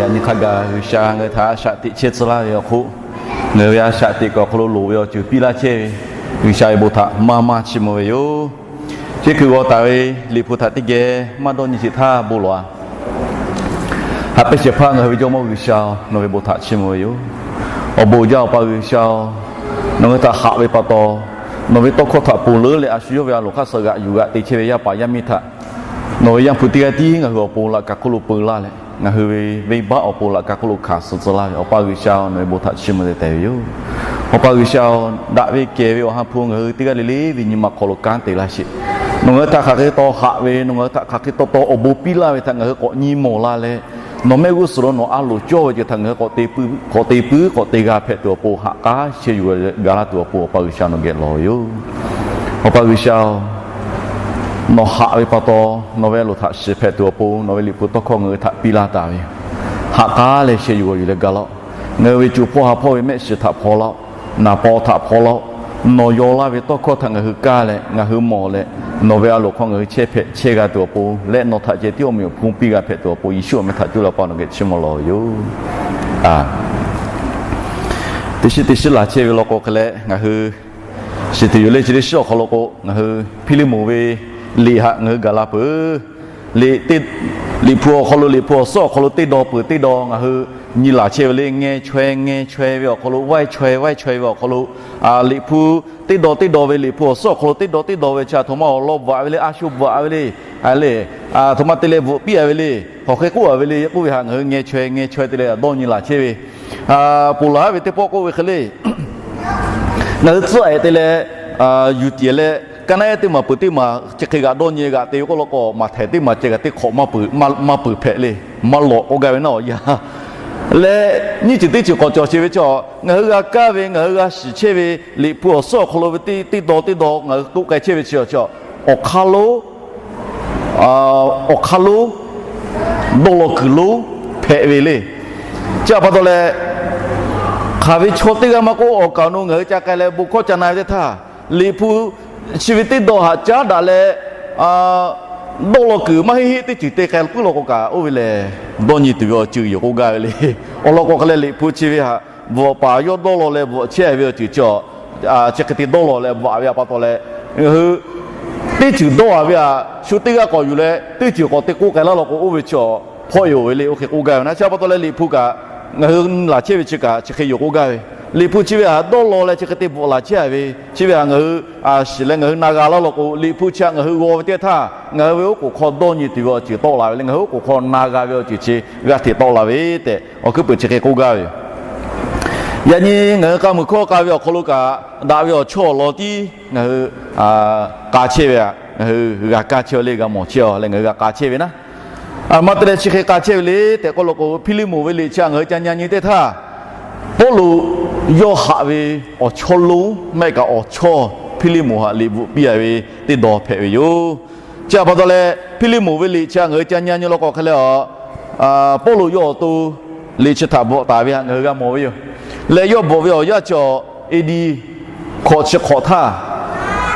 Nyi hk'a gaˬ G'uiˬsha ngaˬ hui htaꞈ a shaꞈ teꞈ chehˇ tcuh laˇ ve awˬ hk'oˆ, ngaˬ hui ve a shaꞈ teꞈ kuiˬ awˬ hk'aw lo loˍ ve awˬ ceuˬ piˇ laˇ chehˇ ve G'uiˬsha ve bon htaꞈ maˇ maˇ chiˇ mvuh ve yoˬ. Chi kuiˬ g'aw taˍ ve Liꞈ hpu htaꞈ teˇ geh maˇ dawˇ nyi sheˍ htaˇ bon lawˬ-a. Haꞈ pehnˇ shehˍ hpaˇ ngaˬ hui ve Jawˇmawˇ G'uiˬsha-oˬ, nawˬ ve bon htaꞈ chiˇ mvuh ve yoˬ. Awˬ bon jaˇ Awˬ pa G'uiˬsha-oˬ, nawˬ ngaˬ hui htaꞈ haꞈ ve pa taw, nawˬ ve tawˇ hkawˇ htaꞈ ponˬ leuˉ leh a shu yawˇ ve a loˍ hk'aˇ suh g'aꞈ yuˬ g'aꞈ te chehˇ ve yaˇ paˍ yaˇ miˇ htaꞈ nawˬ ve Yaˇ hpu teˇ g'aˇ tiˉ ngaˬ hui awˬ pon laꞈ ka hk'oˆ lo peu laˇ leh, ngaˬ hui ve venˇbaˆ awˬ pon laꞈ ka hk'oˆ lo hkanˍ suh tcuh laˇ ve Awˬ pa G'uiˬsha-oˬ, nawˬ ve bon htaꞈ chiˇ mvuh te tehꞈ ve yoˬ. Awˬ pa G'uiˬsha-oˬ, daꞈ ve kehˬ ve awˬ ha hpu ngaˬ hui teˇ g'aˇ le le ve nyi ma hk'aw lo kanˉ te laˇ sheˍ. Nawˬ ngaˬ hui htaꞈ hk'aˬ hk'e taw haꞈ ve, nawˬ ngaˬ hui htaꞈ hk'aˬ hk'e taw taw awˬ bon piˇ laˇ ve htaꞈ ngaˬ hui k'awꞈ nyi mawˬ la leh, nawˬ mehˆ g'uˇ suhˍ lo nawˬ a loˍ cawˇ ve ceuˬ htaꞈ ngaˬ hui k'awꞈ te puiˉ k'awꞈ te puiˉ k'awꞈ te g'a hpehꞈ tuˬ awˬ pon haꞈ k'aˉ sheh yuˬ g'a laˇ tuˬ awˬ pon Awˬ pa G'uiˬsha nawˬ geh lawˬ ve yoˬ. Awˬ pa G'uiˬsha-oˬ, nawˬ haꞈ ve pa taw nawˬ ve a loˍ htaꞈ shiˍ hpehꞈ tuˬ awˬ pon nawˬ ve Liꞈ hpu tawˇ hkawˇ ngaˬ hui htaꞈ piˇ laˇ taˍ ve yoˬ. Haꞈ k'aˉ leh sheh yuˬ g'awˬ yuˬ leh ga laˇ-oˆ. Ngaˬ hui ve co hpawˇ ha hpawˇ ve mehˆ shiˍ htaꞈ hpaw laˇ-oˆ. Naˍ paw htaꞈ hpaw laˇ-oˆ. Nawˬ yaw laˇ ve tawˇ hkawˇ htaꞈ ngaˬ hui kaˇ leh ngaˬ hui mawˬ leh, nawˬ ve a loˍ hk'aw ngaˬ hui chehˇ hpehꞈ chehˇ g'a tuˬ awˬ pon leh nawˬ htaꞈ ceh tiˉ awˬ meꞈ awˬ hponˇ piˇ g'a hpehꞈ tuˬ awˬ pon Yeˍsuˆ awˬ meh htaꞈ cuˇ leh Awˬ pa nawˬ geh chiˇ mvuh lawˬ ve yoˬ. Teˇ shiˉ teˇ shiˉ laˬ chehˇ ve law k'o hk'e leh ngaˬ hui shiˍ tuˬ yoˬ le. Chi teˇ shiˉ awˬ hk'aw lo k'o ngaˬ hui Hpiˇliˇmonˍ ve liꞈ htaꞈ ngaˬ hui gaˬ la peuˬ. Liꞈ, Liꞈ hpu awˬ hk'aw lo, Liꞈ hpu awˬ suhˉ awˬ hk'aw lo teˇ daw peuˬ teˇ daw ngaˬ hui nyi laˬ chehˇ ve le. Ngeh chaweh ngeh chaweh ve awˬ hk'aw lo, vaiˇ chaweh vaiˇ chaweh ve awˬ hk'aw lo, Liꞈ hpu teˇ daw teˇ daw ve, Liꞈ hpu awˬ suhˉ awˬ hk'aw lo teˇ daw teˇ daw ve chi aˬ htoꞈ ma awˬ lawn bvuhꞈ ve le, a shu bvuhꞈ ve le, le, aˬ htoꞈ ma te leh bvuhꞈ piˇ a ve le, hk'aˬ hk'e k'oˆ a ve le k'oˆ ve htaꞈ ngaˬ hui ngeh chaweh ngeh chaweh te leh dawˇ nyi laˬ chehˇ ve. Ponˬ laˬ haˉ ve teˇ pawˆ k'oˆ ve hk'e le, ngaˬ hui tcuhˉ ehˍ te leh yuˬ tiˍ leh, kaˇ naˉ ehˉ teˇ maˬ peuˬ teˇ maˬ chi hk'e g'aꞈ dawˇ nyi g'aꞈ te ve k'oˆ law k'o, maˍ htehˍ teˇ maˬ ceh kaꞈ teˇ hk'awꞈ maˇ peuˬ hpehꞈ le. Maˇ lawꞈ k'oˆ gaˇ ve naˉ awˬ yanˇ leh, nyiˇ ceuˬ teˇ ceuˬ k'awꞈ cawˬ sheˍ ve chi, ngaˬ hui g'a kaˇ ve ngaˬ hui g'a shiˍ chehˇ ve Liꞈ hpu awˬ suhˉ awˬ hk'aw lo ve teˇ daw teˇ daw ngaˬ hui k'oˆ k'ai chehˇ ve chi, awˬ hk'aˇ lo awˬ hk'aˇ lonˉ dawˇ law kuiˬ lonˉ hpehꞈ ve le. Chi htaꞈ pa taw leh, hk'aˬ ve chaw teˇ g'aˇ maˇ k'oˆ, awˬ kaˍ awˬ nu ngaˬ hui ca k'ai leh bon hkawˇ ca na ve teˇ htaˇ, Liꞈ hpu chi ve teˇ daw htaꞈ caˉ daꞈ leh dawˇ law kuiˬ maˇ heˆ heˆ teˇ ceuˬ te k'ai puiˉ law k'o kaꞈ, oˇ ve lehˬ dawˇ nyi tuˬ ve awˬ ceuˬ yoˬ k'oˆ gaˇ ve le. Awˬ lawn k'o hk'e leh, Liꞈ hpu chi ve htaꞈ bvuhꞈ paˍ yawˇ dawˇ law leh bvuhꞈ chehˇ ve awˬ ceuˬ chi, chi hk'e te dawˇ law leh bvuhꞈ ve pa taw leh, ngaˬ hui teˇ ceuˬ dawˇ a ve htaꞈ shu teˇ g'aˇ k'awꞈ yuˬ leh teˇ ceuˬ k'awꞈ te k'oˆ k'ai laˇ law k'o, oˇ ve chi hpawˆ e oˬ ve le. Oˇ hk'e k'oˆ gaˇ ve naˉ. Chi pa taw leh, Liꞈ hpu kaꞈ ngaˬ hui laˬ chehˇ ve chi kaꞈ chi hk'e yoˬ k'oˆ gaˇ ve. Liꞈ hpu chi ve htaꞈ dawˇ law leh chi hk'e te bvuhꞈ laˬ chehˇ a ve chi ve htaꞈ ngaˬ hui shiˍ leh ngaˬ hui na g'a laˇ law k'o, Liꞈ hpu chi htaꞈ ngaˬ hui g'aw ve teˇ htaˇ, ngaˬ hui ve oˉ k'oˍ hk'aw dawˇ nyi tuˬ ve awˬ ceuˬ tawˆ la ve le. Ngaˬ hui oˉ k'oˍ hk'aw na g'a ve awˬ ceuˬ chi g'a hteꞈ tawˆ la ve tehꞈ, awˬ hkuiˉ puiˍ chi hk'e k'oˆ gaˇ ve yoˬ. Yaꞈ nyi ngaˬ hui k'a muiˬ hkawˇ k'a ve awˬ hk'aw lo kaꞈ, daꞈ ve awˬ chawˇ awˬ lawn tiˉ ngaˬ hui k'a chehˇ ve htaꞈ ngaˬ hui g'a kaˇ chehˇ le, g'a mawˬ chehˇ a leh ngaˬ hui g'a k'a chehˇ ve naˉ. Aˬ ma te leh chi hk'e k'a chehˇ ve le tehꞈ k'oˆ law k'o, Hpiˇliˇmonˍ ve liꞈ chi htaꞈ ngaˬ hui ca nyi nyi teˇ htaˇ, Pawˇluꞈ yawˇ haꞈ ve awˬ chawˇ lonˉ maˇ heˆ kaꞈ awˬ chawˇ Hpiˇliˇmonˍ htaꞈ liꞈ bvuhꞈ piˇ a ve teˇ daw hpehꞈ ve yoˬ. Chi htaꞈ pa taw leh, Hpiˇliˇmonˍ ve liꞈ chi htaꞈ ngaˬ hui ca nyi nyi law k'o hk'e leh a, Pawˇluꞈ yawˇ awˬ to liꞈ chi htaꞈ bvuhꞈ taˍ ve htaꞈ ngaˬ hui g'a mawˬ ve yoˬ. Leh yawˇ bvuhꞈ ve awˬ yanˇ chi awˬ, A D hkawꞈ chi hk'awꞈ htaˇ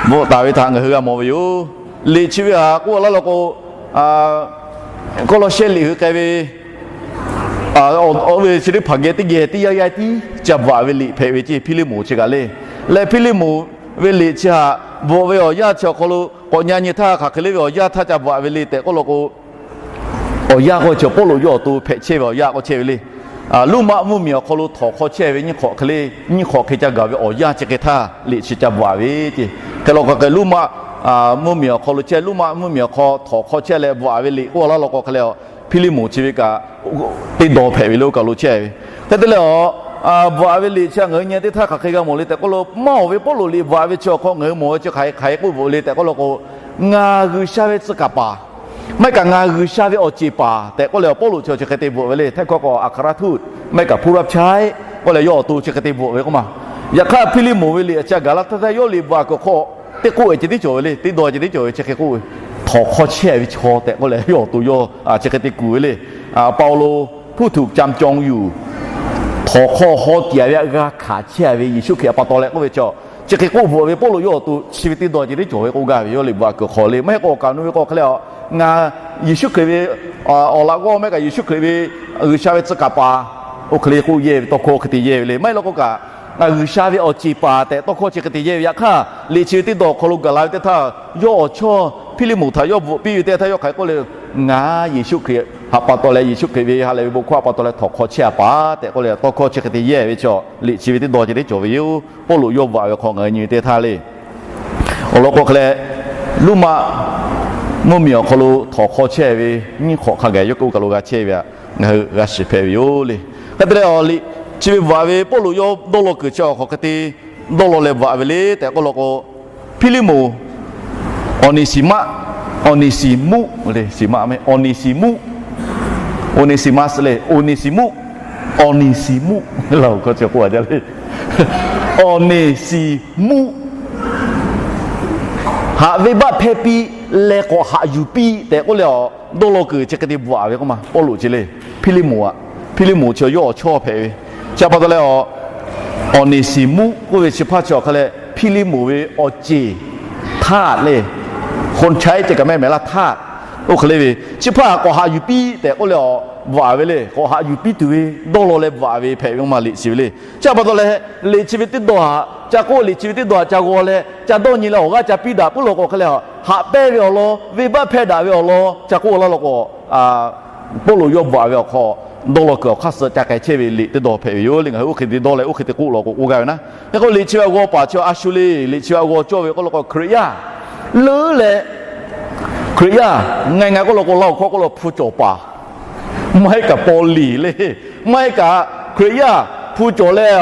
bvuhꞈ taˍ ve htaꞈ ngaˬ hui g'a mawˬ ve yoˬ. Liꞈ chi ve htaꞈ k'oˆ laˇ law k'o, Kawˇlawˇshehˇ liꞈ hui k'ai ve, oˇ ve chi teˇ hpaˍ geh teˇ geh teˇ yanˇ yanˇ tiˉ ca bvuhꞈ ve liꞈ hpehꞈ ve ceˇ, Hpiˇliˇmonˍ chi kaꞈ le. Leh Hpiˇliˇmonˍ ve liꞈ chi htaꞈ bvuhꞈ ve awˬ yanˇ chi awˬ hk'aw lo k'awꞈ nyi nyi htaˇ, hk'aˬ hk'e le ve awˬ yanˇ htaˇ ca bvuhꞈ ve le tehꞈ k'oˆ law k'o, awˬ yanˇ k'o chi Pawˇluꞈ yawˇ awˬ to hpehꞈ chehˇ ve awˬ yanˇ k'oˆ chehˇ ve le. Luˇmaˆ mvuhˇmiˬ awˬ hk'aw lo htawnˍ hk'aw chehˇ ve nyiˇ hk'awꞈ hk'e le, nyiˇ hk'awꞈ hk'e ca gaˬ ve awˬ yanˇ chi hk'e htaˇ liꞈ chi ca bvuhꞈ ve ceˇ. Hk'e law k'o hk'e Luˇmaˆ mvuhˇmiˬ awˬ hk'aw lo chehˇ, Luˇmaˆ mvuhˇmiˬ awˬ hk'aw htawnˍ hk'aw chehˇ leh bvuhꞈ ve liꞈ k'oˆ laˇ law k'o hk'e leh a, Hpiˇliˇmonˍ chi ve kaꞈ teˇ daw hpehꞈ ve le, oˇ kaˬ lo chehˇ ve. Hk'e te leh a, bvuhꞈ ve liꞈ chi ngaˬ hui nyi teˇ htaˇ hk'aˬ hk'e g'a mawˬ le tehꞈ k'oˆ lo, maˇ awˬ ve Pawˇluꞈ liꞈ bvuhꞈ ve chi awˬ hk'aw ngaˬ hui mawˬ ve chi hk'aˬ hk'e k'oˆ bvuhꞈ le tehꞈ k'oˆ law k'o, ngaˬ G'uiˬsha ve tcuh kaˍ paˍ maˇ heˆ kaꞈ ngaˬ G'uiˬsha ve awˬ ceˬ paˍ tehꞈ k'oˆ leh, Pawˇluꞈ chi chi hk'e te bvuhꞈ ve le. Htaiˇ hkawˇ k'o อัครทูต maˇ heˆ kaꞈ ผู้รับใช้ k'oˆ leh yawˇ awˬ to chi hk'e te bvuhꞈ ve k'oˆ ma. Yaꞈ hk'aˇ Hpiˇliˇmonˍ ve liꞈ chi gaˬ la htaˇ htaˇ yawˇ liꞈ bvuhꞈ kuiˬ hk'aw teˇ k'oˆ e ceh tiˉ cawˬ ve le. Teˇ daw ceh tiˉ cawˬ ve chi hk'e k'oˆ ve, htawnˍ hk'aw chehˇ ve chaw tehꞈ k'oˆ leh yawˇ awˬ to yawˇ chi hk'e te kuˬ ve le. เปาโล ผู้ถูกจำจองอยู่ htawnˍ hk'aw haw tiꞈ ve htaꞈ g'a hkanˍ chehˇ ve Yeˍsuˆ Hkriꞈ pa taw leh k'oˆ ve chi, chi hk'e k'oˆ bvuhꞈ ve Pawˇluꞈ yawˇ awˬ to chi ve teˇ daw ceh tiˉ cawˬ ve k'oˆ gaˇ ve, yawˇ liꞈ bvuhꞈ kuiˬ hk'aw le. Maˇ heˆ k'o awˬ kaˬ nu ve k'o hk'e leh a, Ngaˬ Yeˍsuˆ Hkriꞈ ve awˬ laꞈ g'awˇ mehˆ kaꞈ Yeˍsuˆ Hkriꞈ ve G'uiˬsha ve tcuh kaˍ paˍ oˇ hk'e le k'oˆ yehˇ ve tawˇ hkawˇ hk'e te yehˇ ve le. Maˇ heˆ law k'o kaꞈ, G'uiˬsha ve awˬ ceˬ paˍ tehꞈ tawˇ hkawˇ chi hk'e te yehˇ ve. Yaꞈ hk'aˇ, liꞈ chi ve teˇ dawˬ awˬ hk'aw lo gaˬ la ve teˇ htaˇ, yawˇ awˬ chawˇ Hpiˇliˇmonˍ htaꞈ yawˇ bvuhꞈ piˇ ve teˇ htaˇ, yawˇ hk'aˬ hk'e k'oˆ le, Ngaˬ Yeˍsuˆ Hkriꞈ htaꞈ pa taw leh, Yeˍsuˆ Hkriꞈ ve ha lehˬ ve bon hkawˇ htaꞈ pa taw leh htawnˍ hk'aw chehˇ a paˍ tehꞈ k'oˆ leh, tawˇ hkawˇ chi hk'e te yehˇ ve chaw, liꞈ chi ve teˇ dawˬ ceh teˇ cawˬ ve yoˬ. Pawˇluꞈ yawˇ bvuhꞈ ve hk'aw ngaˬ hui nyi ve teˇ htaˇ le, awˬ lawn k'o hk'e leh, Roˉmaꞈ mvuhˇmiˬ awˬ hk'aw lo htawnˍ hk'aw chehˇ ve nyiˇ hk'awꞈ hk'a gaˬ yawˇ k'oˆ kaˬ lo g'a chehˇ ve htaꞈ ngaˬ hui g'a shiˍ hpehꞈ ve yoˬ le. Hk'e te leh, liꞈ chi ve bvuhꞈ ve Pawˇluꞈ yawˇ dawˇ law kuiˬ chi awˬ hk'aw hk'e te dawˇ law leh bvuhꞈ ve le tehꞈ k'oˆ law k'o, Hpiˇliˇmonˍ, Awˍneˍsiˍmaˆ, Awˍneˍsiˍmuˆ le, Siˍmaˆ mehˆ, Awˍneˍsiˍmuˆ, Oˍneˍsiˍmaˆ le, Oˍneˍsiˍmuˆ, Awˍneˍsiˍmuˆ, Laˇhuˍ hkawˇ chi k'oˆ a jaˇ le, Awˍneˍsiˍmuˆ haꞈ venˇbaˆ hpehˇ piˇ leh k'awꞈ haꞈ yuˬ piˇ tehꞈ k'oˆ leh, dawˇ law kuiˬ chi hk'e te bvuhꞈ ve k'oˆ ma. Pawˇluꞈ chi le, Hpiˇliˇmonˍ aꞈ, Hpiˇliˇmonˍ chi yawˇ awˬ chawˇ hpehꞈ ve. Chi pa taw leh, Awˍneˍsiˍmuˆ k'oˆ ve chi hpaˇ chi awˬ hk'e leh Hpiˇliˇmonˍ ve awˬ ceˬ htaˇ le, hon chaiˉ ceh kaꞈ mehˆ mehˍ laˇ htaˇ, oˇ hk'e le ve chi hpaˇ k'awꞈ haꞈ yuˬ piˇ tehꞈ k'oˆ leh bvuhꞈ ve le. K'awꞈ haꞈ yuˬ piˇ tuˬ ve dawˇ law leh bvuhꞈ ve hpehꞈ ve k'oˆ ma liꞈ chi ve le. Chi pa taw leh, liꞈ chi ve teˇ dawˬ aꞈ ca k'oˆ, liꞈ chi ve teˇ dawˬ aꞈ ca g'aw leh ca dawˇ nyi leh awˬ g'aˇ ca piˇ daꞈ puiˉ law k'o hk'e leh, haꞈ pehnˇ ve awˬ lawn, venˇbaˆ hpehˇ daꞈ ve awˬ lawn ca k'oˆ laˇ law k'o, Pawˇluꞈ yawˇ bvuhꞈ ve awˬ hk'aw dawˇ law kuiˬ awˬ hk'aˇ suh ca k'ai chehˇ ve liꞈ teˇ dawˬ hpehꞈ ve yoˬ le. Ngaˬ hui oˇ hk'e te dawˇ leh oˇ hk'e te k'oˆ law k'o k'oˆ gaˇ ve naˉ. Hk'e k'o, liꞈ chi ve awˬ g'aw paˍ chi a shu le, liꞈ chi ve awˬ g'aw cawˇ ve k'oˆ law k'o, Hkriꞈ yaˇ leuˉ leh, Hkriꞈ yaˇ ngaˬ ngaˬ k'oˆ law k'o, Laˇhuˍ hkawˇ k'oˆ law hpu cawˬ paˍ, maˇ heˆ kaꞈ paw liˍ le, maˇ heˆ kaꞈ Hkriꞈ yaˇ hpu cawˬ leh,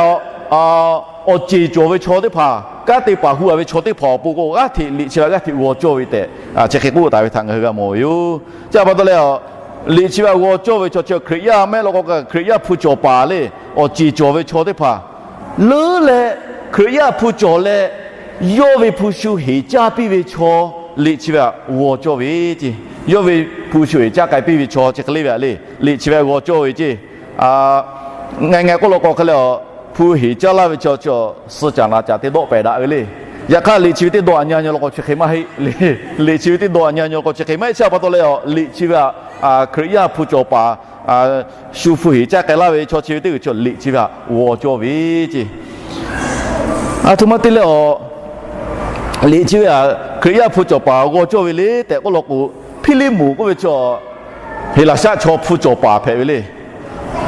awˬ ceˬ cawˬ ve chaw teˇ hpaˍ, kanˉ te paˍ hu a ve chaw teˇ hpaˍ awˬ pon k'o, g'aˇ hteꞈ liꞈ chi ve g'aˇ hteꞈ g'aw cawˇ ve tehꞈ chi hk'e k'oˆ taˍ ve htaꞈ ngaˬ hui g'a mawˬ ve yoˬ. Chi pa taw leh, liꞈ chi ve g'aw cawˇ ve chaw chi Hkriꞈ yaˇ mehˆ law k'o, Hkriꞈ yaˇ hpu cawˬ paˍ le, awˬ ceˬ cawˬ ve chaw teˇ hpaˍ leuˉ leh, Hkriꞈ yaˇ hpu cawˬ leh, yawˇ ve hpu shu heˍ caˇ piˇ ve chaw, liꞈ chi ve g'aw cawˇ ve ceˇ. Yawˇ ve hpu shu heˍ caˇ k'ai piˇ ve chaw chi hk'e le ve le, liꞈ chi ve g'aw cawˇ ve ceˇ. Ngaˬ ngaˬ k'oˆ law k'o hk'e leh, hpu heˍ caˇ laˇ ve chaw chi suh caˍ naˍ caˍ te dawˆ pehˍ daꞈ ve le. Yaꞈ hk'aˇ, liꞈ chi ve teˇ dawˬ aꞈ nyi a nyi law k'o chi hk'e maˇ heˆ le. Liꞈ chi ve teˇ dawˬ aꞈ nyi a nyi law k'o chi hk'e maˇ heˆ. Chi pa taw leh, liꞈ chi ve Hkriꞈ yaˇ hpu cawˬ paˍ shu hpu heˍ caˇ k'ai laˇ ve chaw chi ve teˇ g'uiˬ chi liꞈ chi ve g'aw cawˇ ve ceˇ. Aˬ htoꞈ ma te leh, liꞈ chi ve Hkriꞈ yaˇ hpu cawˬ paˍ g'aw cawˇ ve le tehꞈ k'oˆ law k'o, Hpiˇliˇmonˍ k'oˆ ve chaw Heˍlaˍsaˆ chaw hpu cawˬ paˍ hpehꞈ ve le.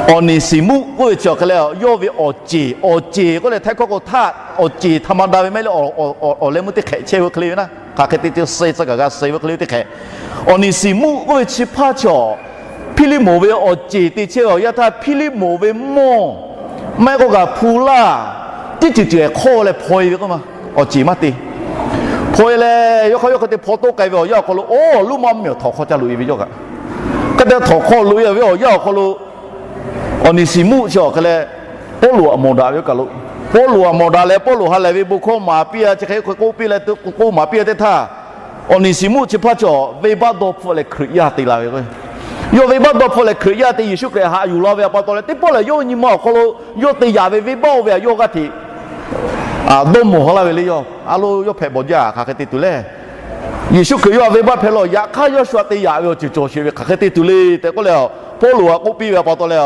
Awˍneˍsiˍmuˆ k'oˆ ve chi awˬ hk'e leh, yawˇ ve awˬ ceˬ, awˬ ceˬ k'oˆ leh htaiˇ hkawˇ k'o htaˇ, awˬ ceˬ htaꞈ ma da ve maˇ heˆ le, awˬ leh meuˇ teˇ hk'ehꞈ chehˇ ve hk'e le ve naˉ, hk'aˬ hk'e te te suh tcuh kaꞈ g'a suh ve hk'e le ve teˇ hk'ehꞈ. Awˍneˍsiˍmuˆ k'oˆ ve chi hpaˇ chi awˬ, Hpiˇliˇmonˍ ve awˬ ceˬ te chehˇ ve awˬ yanˇ htaˇ, Hpiˇliˇmonˍ ve mawˇ maˇ heˆ k'o kaꞈ hpu laˇ teˇ ceuˬ ceuˬ hk'awˇ leh hpaw e ve k'oˆ ma. Awˬ ceˬ maˇ te, hpaw e leh, yawˇ hk'aˇ yawˇ hk'e te hpaw toˆ k'ai ve awˬ yanˇ awˬ hk'aw lo, oˇ, Roˉmaꞈ mvuhˇmiˬ awˬ htawnˍ hk'aw ca loꞈ e ve yawˇ kaꞈ, hk'e te htawnˍ hk'aw loꞈ e ve awˬ yanˇ awˬ hk'aw lo, Awˍneˍsiˍmuˆ chi awˬ hk'e leh Pawˇluꞈ aꞈ mawˬ daꞈ ve yoˬ kaꞈ lo, Pawˇluꞈ aꞈ mawˬ daꞈ leh Pawˇluꞈ ha lehˬ ve bon hkawˇ maˍ piˇ a, chi hk'e k'oˆ piˇ leh k'oˆ maˍ piˇ a teˇ htaˇ, Awˍneˍsiˍmuˆ chi hpaˇ chi awˬ venˇbaˆ dawˇ hpfuhˆ leh Hkriꞈ yaˇ te la ve k'o, yawˇ venˇbaˆ dawˇ hpfuhˆ leh Hkriꞈ yaˇ te Yeˍsuˆ Hkriꞈ haꞈ yuˬ la ve pa taw leh, teˇ pawˆ lehˬ yawˇ nyi ma awˬ hk'aw lo yawˇ te yaꞈ ve venˇbaˆ oˇ ve htaꞈ yawˇ g'aˇ hteꞈ dawˇ mawˬ la ve le. Yawˇ a lo yawˇ hpehꞈ bawˬ jaˇ hk'aˬ hk'e te tuˬ le. Yeˍsuˆ Hkriꞈ yawˇ htaꞈ venˇbaˆ hpehˇ law, yaꞈ hk'aˇ yawˇ shu htaꞈ te yaꞈ ve awˬ ceuˬ cawˬ sheˍ ve hk'aˬ hk'e te tuˬ le tehꞈ k'oˆ leh, Pawˇluꞈ aꞈ k'oˆ piˇ ve pa taw leh,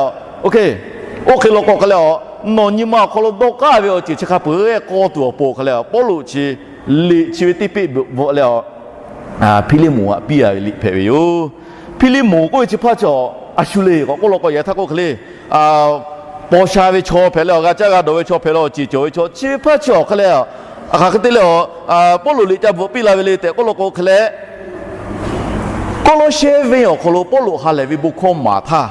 oˇ hk'e law k'o hk'e leh, nawˬ nyi ma awˬ hk'aw lo dawˇ k'aˇ ve awˬ ceuˬ chi hk'a peuˬ k'aw tuˬ awˬ pon hk'e leh, Pawˇluꞈ chi liꞈ chi ve teˇ peˆ bvuhꞈ leh, Hpiˇliˇmonˍ aꞈ piˇ a ve liꞈ hpehꞈ ve yoˬ. Hpiˇliˇmonˍ k'oˆ ve chi hpaˇ chi awˬ a shu le k'awꞈ k'oˆ law k'o, yaꞈ htaˇ k'oˆ hk'e le, paw sha ve chaw hpehꞈ leh awˬ g'a caˇ g'a dawˬ ve chaw hpehꞈ leh awˬ ceˬ cawˬ ve chaw chi ve hpaˇ chi awˬ hk'e leh, hk'aˬ hk'e te leh, Pawˇluꞈ liꞈ ca bvuhꞈ piˇ la ve le tehꞈ k'oˆ law k'o hk'e leh, Kawˇlawˇshehˇ venˇ awˬ hk'aw lo Pawˇluꞈ ha lehˬ ve bon hkawˇ maˍ htaˇ,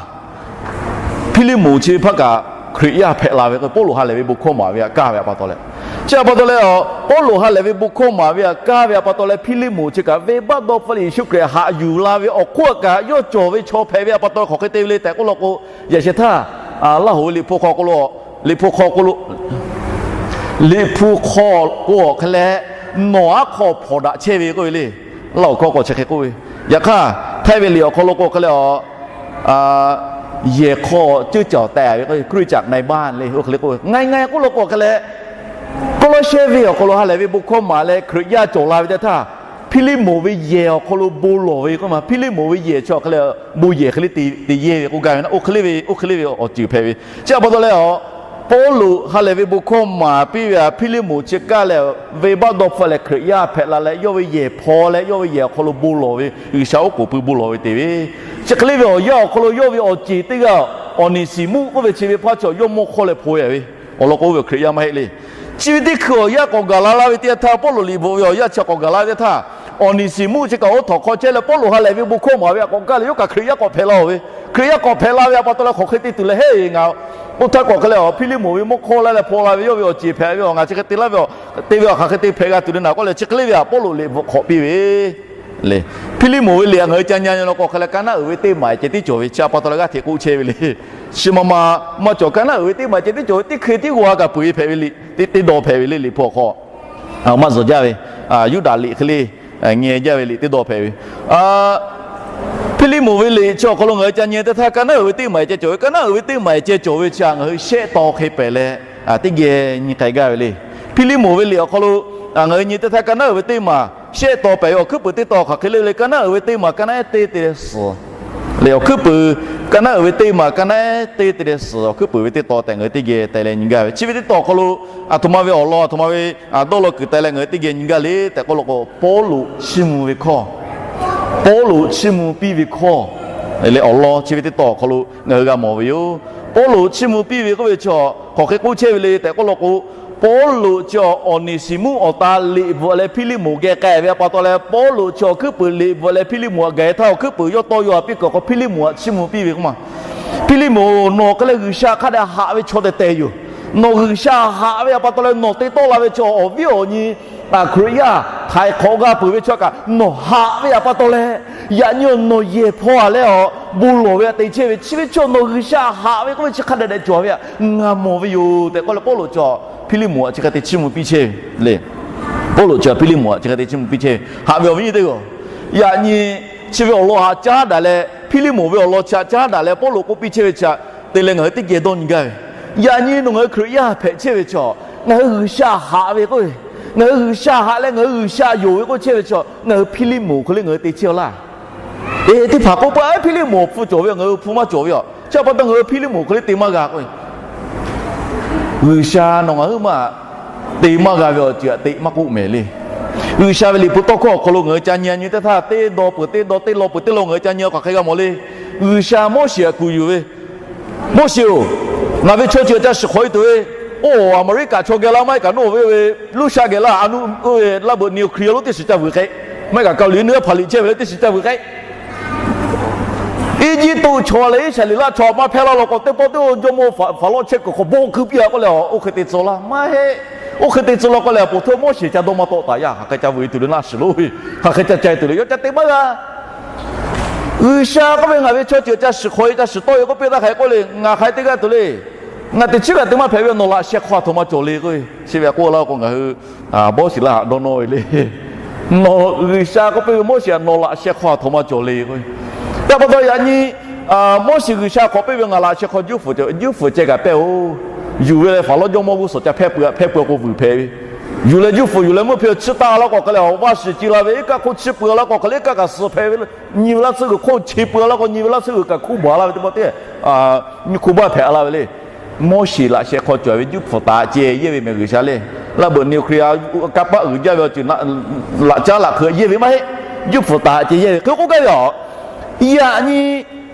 Hpiˇliˇmonˍ chi ve hpaˇ kaꞈ Hkriꞈ yaˇ hpehꞈ la ve k'o, Pawˇluꞈ ha lehˬ ve bon hkawˇ maˍ ve htaꞈ kaˇ ve pa taw leh, chi htaꞈ pa taw leh, Pawˇluꞈ ha lehˬ ve bon hkawˇ maˍ ve htaꞈ kaˇ ve pa taw leh, Hpiˇliˇmonˍ chi kaꞈ venˇbaˆ dawˇ hpfuhˆ leh Yeˍsuˆ Hkriꞈ haꞈ yuˬ la ve awˬ hk'oˆ kaꞈ yawˇ cawˬ ve chaw hpehꞈ ve htaꞈ pa taw hk'aˬ hk'e te ve le tehꞈ k'oˆ law k'o, yaꞈ sheh htaˇ, Laˇ hoꞈ ve liꞈ hpu hk'aw k'o lo, liꞈ hpu hk'aw k'o lo, liꞈ hpu hk'aw k'o hk'e leh, nawˬ aˉ hk'aw hpawnˬ daꞈ chehˇ ve k'oˆ ve le. Laˇ hoꞈ hkawˇ k'awꞈ chi hk'e k'oˆ ve. Yaꞈ hk'aˇ, Htaiˇ ve liꞈ awˬ hk'aw lo k'o hk'e leh, yehˬ hk'aw ceuˇ caˬ tehꞈ ve k'oˆ ve, คริสตจักรในบ้าน le, oˇ hk'e le k'oˆ ve. Ngaˬ ngaˬ k'oˆ law k'o hk'e leh, Kawˇlawˇshehˇ venˇ awˬ hk'aw lo ha lehˬ ve bon hkawˇ maˍ leh Hkriꞈ yaˇ cawˬ la ve teˇ htaˇ, Hpiˇliˇmonˍ ve yehˬ awˬ hk'aw lo bon lawˬ ve k'oˆ ma. Hpiˇliˇmonˍ ve yehˬ chi awˬ hk'e leh bon yehˬ hk'e le te yehˇ ve k'oˆ gaˇ ve na, oˇ hk'e le ve, oˇ hk'e le ve awˬ ceuˬ hpehꞈ ve. Chi a pa taw leh a, Pawˇluꞈ ha lehˬ ve bon hkawˇ maˍ piˇ ve a, Hpiˇliˇmonˍ chi kaˇ leh venˇbaˆ dawˇ hpfuhˆ leh Hkriꞈ yaˇ hpehꞈ la leh yawˇ ve yehˬ hpaw leh yawˇ ve yehˬ awˬ hk'aw lo bon lawˬ ve, G'uiˬsha oˉ k'oˍ pui bon lawˬ ve te ve. Chi hk'e le ve awˬ yanˇ awˬ hk'aw lo yawˇ ve awˬ ceˬ teˇ g'aˇ, Awˍneˍsiˍmuˆ k'oˆ ve chi ve hpaˇ chaw yawˇ mawˇ hk'awˇ leh hpaw ve. Awˬ lawn k'o, oˇ ve Hkriꞈ yaˇ maˇ heˆ le. Chi ve teˇ hkui awˬ yanˇ k'awꞈ gaˬ la laˇ ve teˇ yanˇ htaˇ, Pawˇluꞈ liꞈ bvuhꞈ ve awˬ yanˇ chi k'awꞈ gaˬ la ve teˇ yanˇ htaˇ, Awˍneˍsiˍmuˆ chi kaꞈ oˇ htawnˍ hk'aw chehˇ leh Pawˇluꞈ ha lehˬ ve bon hkawˇ maˍ ve a k'awꞈ gaˇ leh yawˇ kaꞈ Hkriꞈ yaˇ k'awꞈ hpehꞈ la-oˬ ve. Hkriꞈ yaˇ k'awꞈ hpehꞈ la ve a pa taw leh hk'aˬ hk'e te tuˬ leh heˆ ngaˬ, oˇ htaˇ k'awꞈ hk'e leh Hpiˇliˇmonˍ ve mawˇ hk'awˇ laˇ leh hpaw la ve yawˇ ve awˬ ceˬ hpehꞈ ve awˬ, ngaˬ chi hk'e te laˇ ve, te ve awˬ hk'aˬ hk'e te hpehꞈ g'a tuˬ le naˬ k'oˆ leh chi hk'e le ve a Pawˇluꞈ liꞈ bvuhꞈ hk'awꞈ piˇ ve le. Hpiˇliˇmonˍ ve liꞈ a ngaˬ hui ca nyi nyi law k'o hk'e leh ka naˉ uiˍ ve teˇ maˬ ceh tiˉ cawˬ ve chi a pa taw leh g'aˇ hteꞈ k'oˆ chehˇ ve le. Chi ma ma maˇ cawˬ, ka naˉ uiˍ ve teˇ maˬ ceh tiˉ cawˬ ve teˇ hkui tiˉ g'aw a kaꞈ peu-eˬ hpehꞈ ve le, teˇ dawˇ hpehꞈ ve le liꞈ hpu awˬ hk'aw. Maˇ zuhˬ jaˇ ve, Yuˇdaꞈ liꞈ hk'e le, nyi jaˇ ve liꞈ teˇ dawˇ hpehꞈ ve. Hpiˇliˇmonˍ ve liꞈ chi awˬ hk'aw lo ngaˬ hui ca nyi teˇ htaˇ ka naˉ uiˍ ve teˇ maˬ ceh cawˬ ve, ka naˉ uiˍ ve teˇ maˬ ceh cawˬ ve chi a ngaˬ hui shehˆ taw hk'e pehˍ leh teˇ geh nyi k'ai gaˇ ve le. Hpiˇliˇmonˍ ve liꞈ awˬ hk'aw lo ngaˬ hui nyi teˇ htaˇ ka naˉ uiˍ ve teˇ maˬ shehˆ taw pehˍ ve awˬ hkuiˉ puiˍ teˇ taw hk'aˬ hk'e le le, ka naˉ uiˍ ve teˇ maˬ ka naˉ ehˉ teˇ te leh suhˍ le. Awˬ hkuiˉ puiˍ, ka naˉ uiˍ ve teˇ maˬ ka naˉ ehˉ teˇ te leh suhˍ awˬ hkuiˉ puiˍ ve teˇ taw tehꞈ ngaˬ hui teˇ geh teh leh nyi gaˇ ve. Chi ve teˇ taw awˬ hk'aw lo aˬ htoꞈ ma ve awˬ lawn aˬ htoꞈ ma ve dawˇ law kuiˬ teh leh ngaˬ hui teˇ geh nyi gaˇ le tehꞈ k'oˆ law k'o, Pawˇluꞈ chiˇ mvuh ve hkawˇ, Pawˇluꞈ chiˇ mvuh piˇ ve hkawˇ leh awˬ lawn chi ve teˇ taw awˬ hk'aw lo ngaˬ hui g'a mawˬ ve yoˬ. Pawˇluꞈ chiˇ mvuh piˇ ve k'oˆ ve chi hk'aˬ hk'e k'oˆ chehˇ ve le tehꞈ k'oˆ law k'o, Pawˇluꞈ chi Awˍneˍsiˍmuˆ awˬ ta liꞈ bvuhꞈ leh Hpiˇliˇmonˍ geh k'ai ve a pa taw leh Pawˇluꞈ chi awˬ hkuiˉ puiˍ liꞈ bvuhꞈ leh Hpiˇliˇmonˍ htaꞈ gaˬ htaˇ awˬ hkuiˉ puiˍ yawˇ tawˇ yaw a piˇ kuiˬ awˬ hk'aw Hpiˇliˇmonˍ htaꞈ chiˇ mvuh piˇ ve k'oˆ ma. Hpiˇliˇmonˍ, nawˬ hk'e leh G'uiˬsha hk'a dehꞈ haꞈ ve chaw tehˬ tehˬ yoˬ. Nawˬ G'uiˬsha haꞈ ve a pa taw leh nawˬ te tawˆ la ve chaw awˬ viˉ awˬ nyi Hkriꞈ yaˇ htaiˍ hk'awꞈ g'a peuˬ ve chaw kaꞈ nawˬ haꞈ ve a pa taw leh, yaꞈ nyi nawˬ yehˬ hpaw a leh awˬ bon lawˬ ve a te chehˇ ve chi ve chaw nawˬ G'uiˬsha haꞈ ve k'oˆ ve chi hk'a dehꞈ dehꞈ cawˬ ve htaꞈ ngaˬ mawˬ ve yoˬ tehꞈ k'oˆ leh Pawˇluꞈ chi Hpiˇliˇmonˍ htaꞈ chi hk'e te chiˇ mvuh piˇ chehˇ ve le. Pawˇluꞈ chi Hpiˇliˇmonˍ htaꞈ chi hk'e te chiˇ mvuh piˇ chehˇ ve, haꞈ ve awˬ viˉ nyi teˇ g'aˇ. Yaꞈ nyi chi ve awˬ lawn htaꞈ caˉ daꞈ leh, Hpiˇliˇmonˍ ve awˬ lawn chi htaꞈ caˉ daꞈ leh Pawˇluꞈ k'oˆ piˇ chehˇ ve chi htaꞈ te leh ngaˬ hui teˇ geh dawˇ nyi gaˇ ve. Yaꞈ nyi nawˬ ngaˬ hui Hkriꞈ yaˇ hpehꞈ chehˇ ve chaw, ngaˬ hui G'uiˬsha haꞈ ve k'oˆ ve, ngaˬ hui G'uiˬsha haꞈ leh ngaˬ hui G'uiˬsha yonˍ ve k'oˆ chehˇ ve chaw, ngaˬ hui Hpiˇliˇmonˍ hk'e le ngaˬ hui te chehˇ a laˇ. Eˬ, teˇ hpaˍ k'oˆ pa, Hpiˇliˇmonˍ awˬ hpu cawˬ ve, ngaˬ hui hpu maˇ cawˬ ve a. Chi a pa taw ngaˬ hui Hpiˇliˇmonˍ hk'e le te maˇ g'a k'o, G'uiˬsha nawˬ ngaˬ hui maˇ te maˇ g'a ve awˬ ceuˬ htaꞈ te maˇ k'oˆ mehˍ le. G'uiˬsha ve liꞈ hpu tawˇ hkawˇ awˬ hk'aw lo ngaˬ hui ca nyi nyi teˇ htaˇ, teˇ dawˇ peuˬ teˇ dawˇ, teˇ law peuˬ teˇ law ngaˬ hui ca nyi hk'aˬ hk'e g'a mawˬ le. G'uiˬsha Moˉseˍ htaꞈ kuˬ yuˬ ve, Moˉseˍ-oˬ, ngaˬ ve chaw ceuˬ ca shiˍ hk'awꞈ e tuˬ ve, oˇ Aˍmeˍriˆkaꞈ chaw geh laˇ maˇ heˆ kaꞈ nawˬ ve, ve Ruˇshaˆ geh laˇ, a nu, oˇ ve laˇ beuꞈ nuclear lonˉ teˇ shiˍ ca vuiˬ k'ai, maˇ heˆ kaꞈ Kaˍliˍ nuˇ yaˇ hpaˍ liꞈ chehˇ ve le teˇ shiˍ ca vuiˬ k'ai. Eˇjiˇtuꞈ chaw leh Iˉsaˍreˍlaˆ chaw maˇ hpehˇ laˇ law k'o, teˇ pawˆ teˇ oˇ jawˇmawˇ Hpaˍrawˇ chehˇ kuiˬ hk'aw bawˆ hkui piˇ a k'oˆ leh, oˇ hk'e te tcuh laˇ maˇ heˆ. Oˇ hk'e te tcuh law k'oˆ leh, a poˬ htawˇ Moˉseˍ ca dawˇ maˇ tawˆ taˍ yaˇ, hk'aˬ hk'e ca vuiˬ e tuˬ le naˆ shiˍ loˉ ve, hk'aˬ hk'e ca ca e tuˬ le, yawˇ ca te maˇ g'a. G'uiˬsha k'oˆ ve, ngaˬ ve chaw ceuˬ ca shiˍ hk'awꞈ e, ca shiˍ tawˆ e k'oˆ piˇ taˇ hk'aˬ hk'e k'oˆ le, ngaˬ hk'aˬ hk'e te g'a tuˬ le. Ngaˬ teˇ chiˉ kaꞈ te maˇ hpehꞈ ve, nawˬ laꞈ sheh hk'aw a htoꞈ ma cawˬ le k'oˆ ve. Chi ve a k'oˆ laˇ k'o ngaˬ hui Moˉseˍ laˇ haꞈ dawˇ nawˇ ve le. Nawˬ G'uiˬsha k'oˆ piˇ ve, Moˉseˍ htaꞈ nawˬ laꞈ sheh hk'aw a htoꞈ ma cawˬ le k'o. Yaꞈ pa taw yaꞈ nyi Moˉseˍ G'uiˬsha k'awꞈ piˇ ve, ngaˬ laꞈ sheh hk'aw juˇ fuˍ ceh, juˇ fuˍ ceh kaꞈ pehˇ-oˬ. Yuˬ ve leh Hpaˍrawˇ jawˇmawˇ g'uˇ suhˍ ca hpehˇ peuˬ, hpehˇ peuˬ k'o vuiˬ hpehꞈ ve. Yuˬ leh juˇ fuˍ yuˬ leh meuˇ hpehˇ chi taˇ laˇ k'o hk'e leh, vaˇ shiˍ ci la ve iˉ kaˆ hk'oˆ chiˇ peuˬ laˇ k'o hk'e le, iˉ kaˆ kaꞈ suhˍ hpehꞈ ve le. Nyi ve laˇ tsuhˇ g'uiˬ hk'oˆ che peuˬ laˇ k'o, nyi ve laˇ tsuhˇ g'uiˬ kaꞈ hkuˇ baˬ laˇ ve teˇ pawˆ teˇ, nyi hkuˇ baˬ hpehꞈ laˇ ve le. Moˉseˍ laꞈ sheh hk'aw cawˬ ve juˇ fuˍ taˍ ceh yehˇ ve mehˬ G'uiˬsha le. Laˇ beuꞈ nuclear kanˇ paˆ uiˍ jaˇ ve awˬ ceuˬ laꞈ caˉ laꞈ hk'e yehˇ ve maˇ heˆ. Juˇ fuˍ taˍ ceh yehˇ ve hk'e k'oˆ gaˇ ve a. Yaꞈ nyi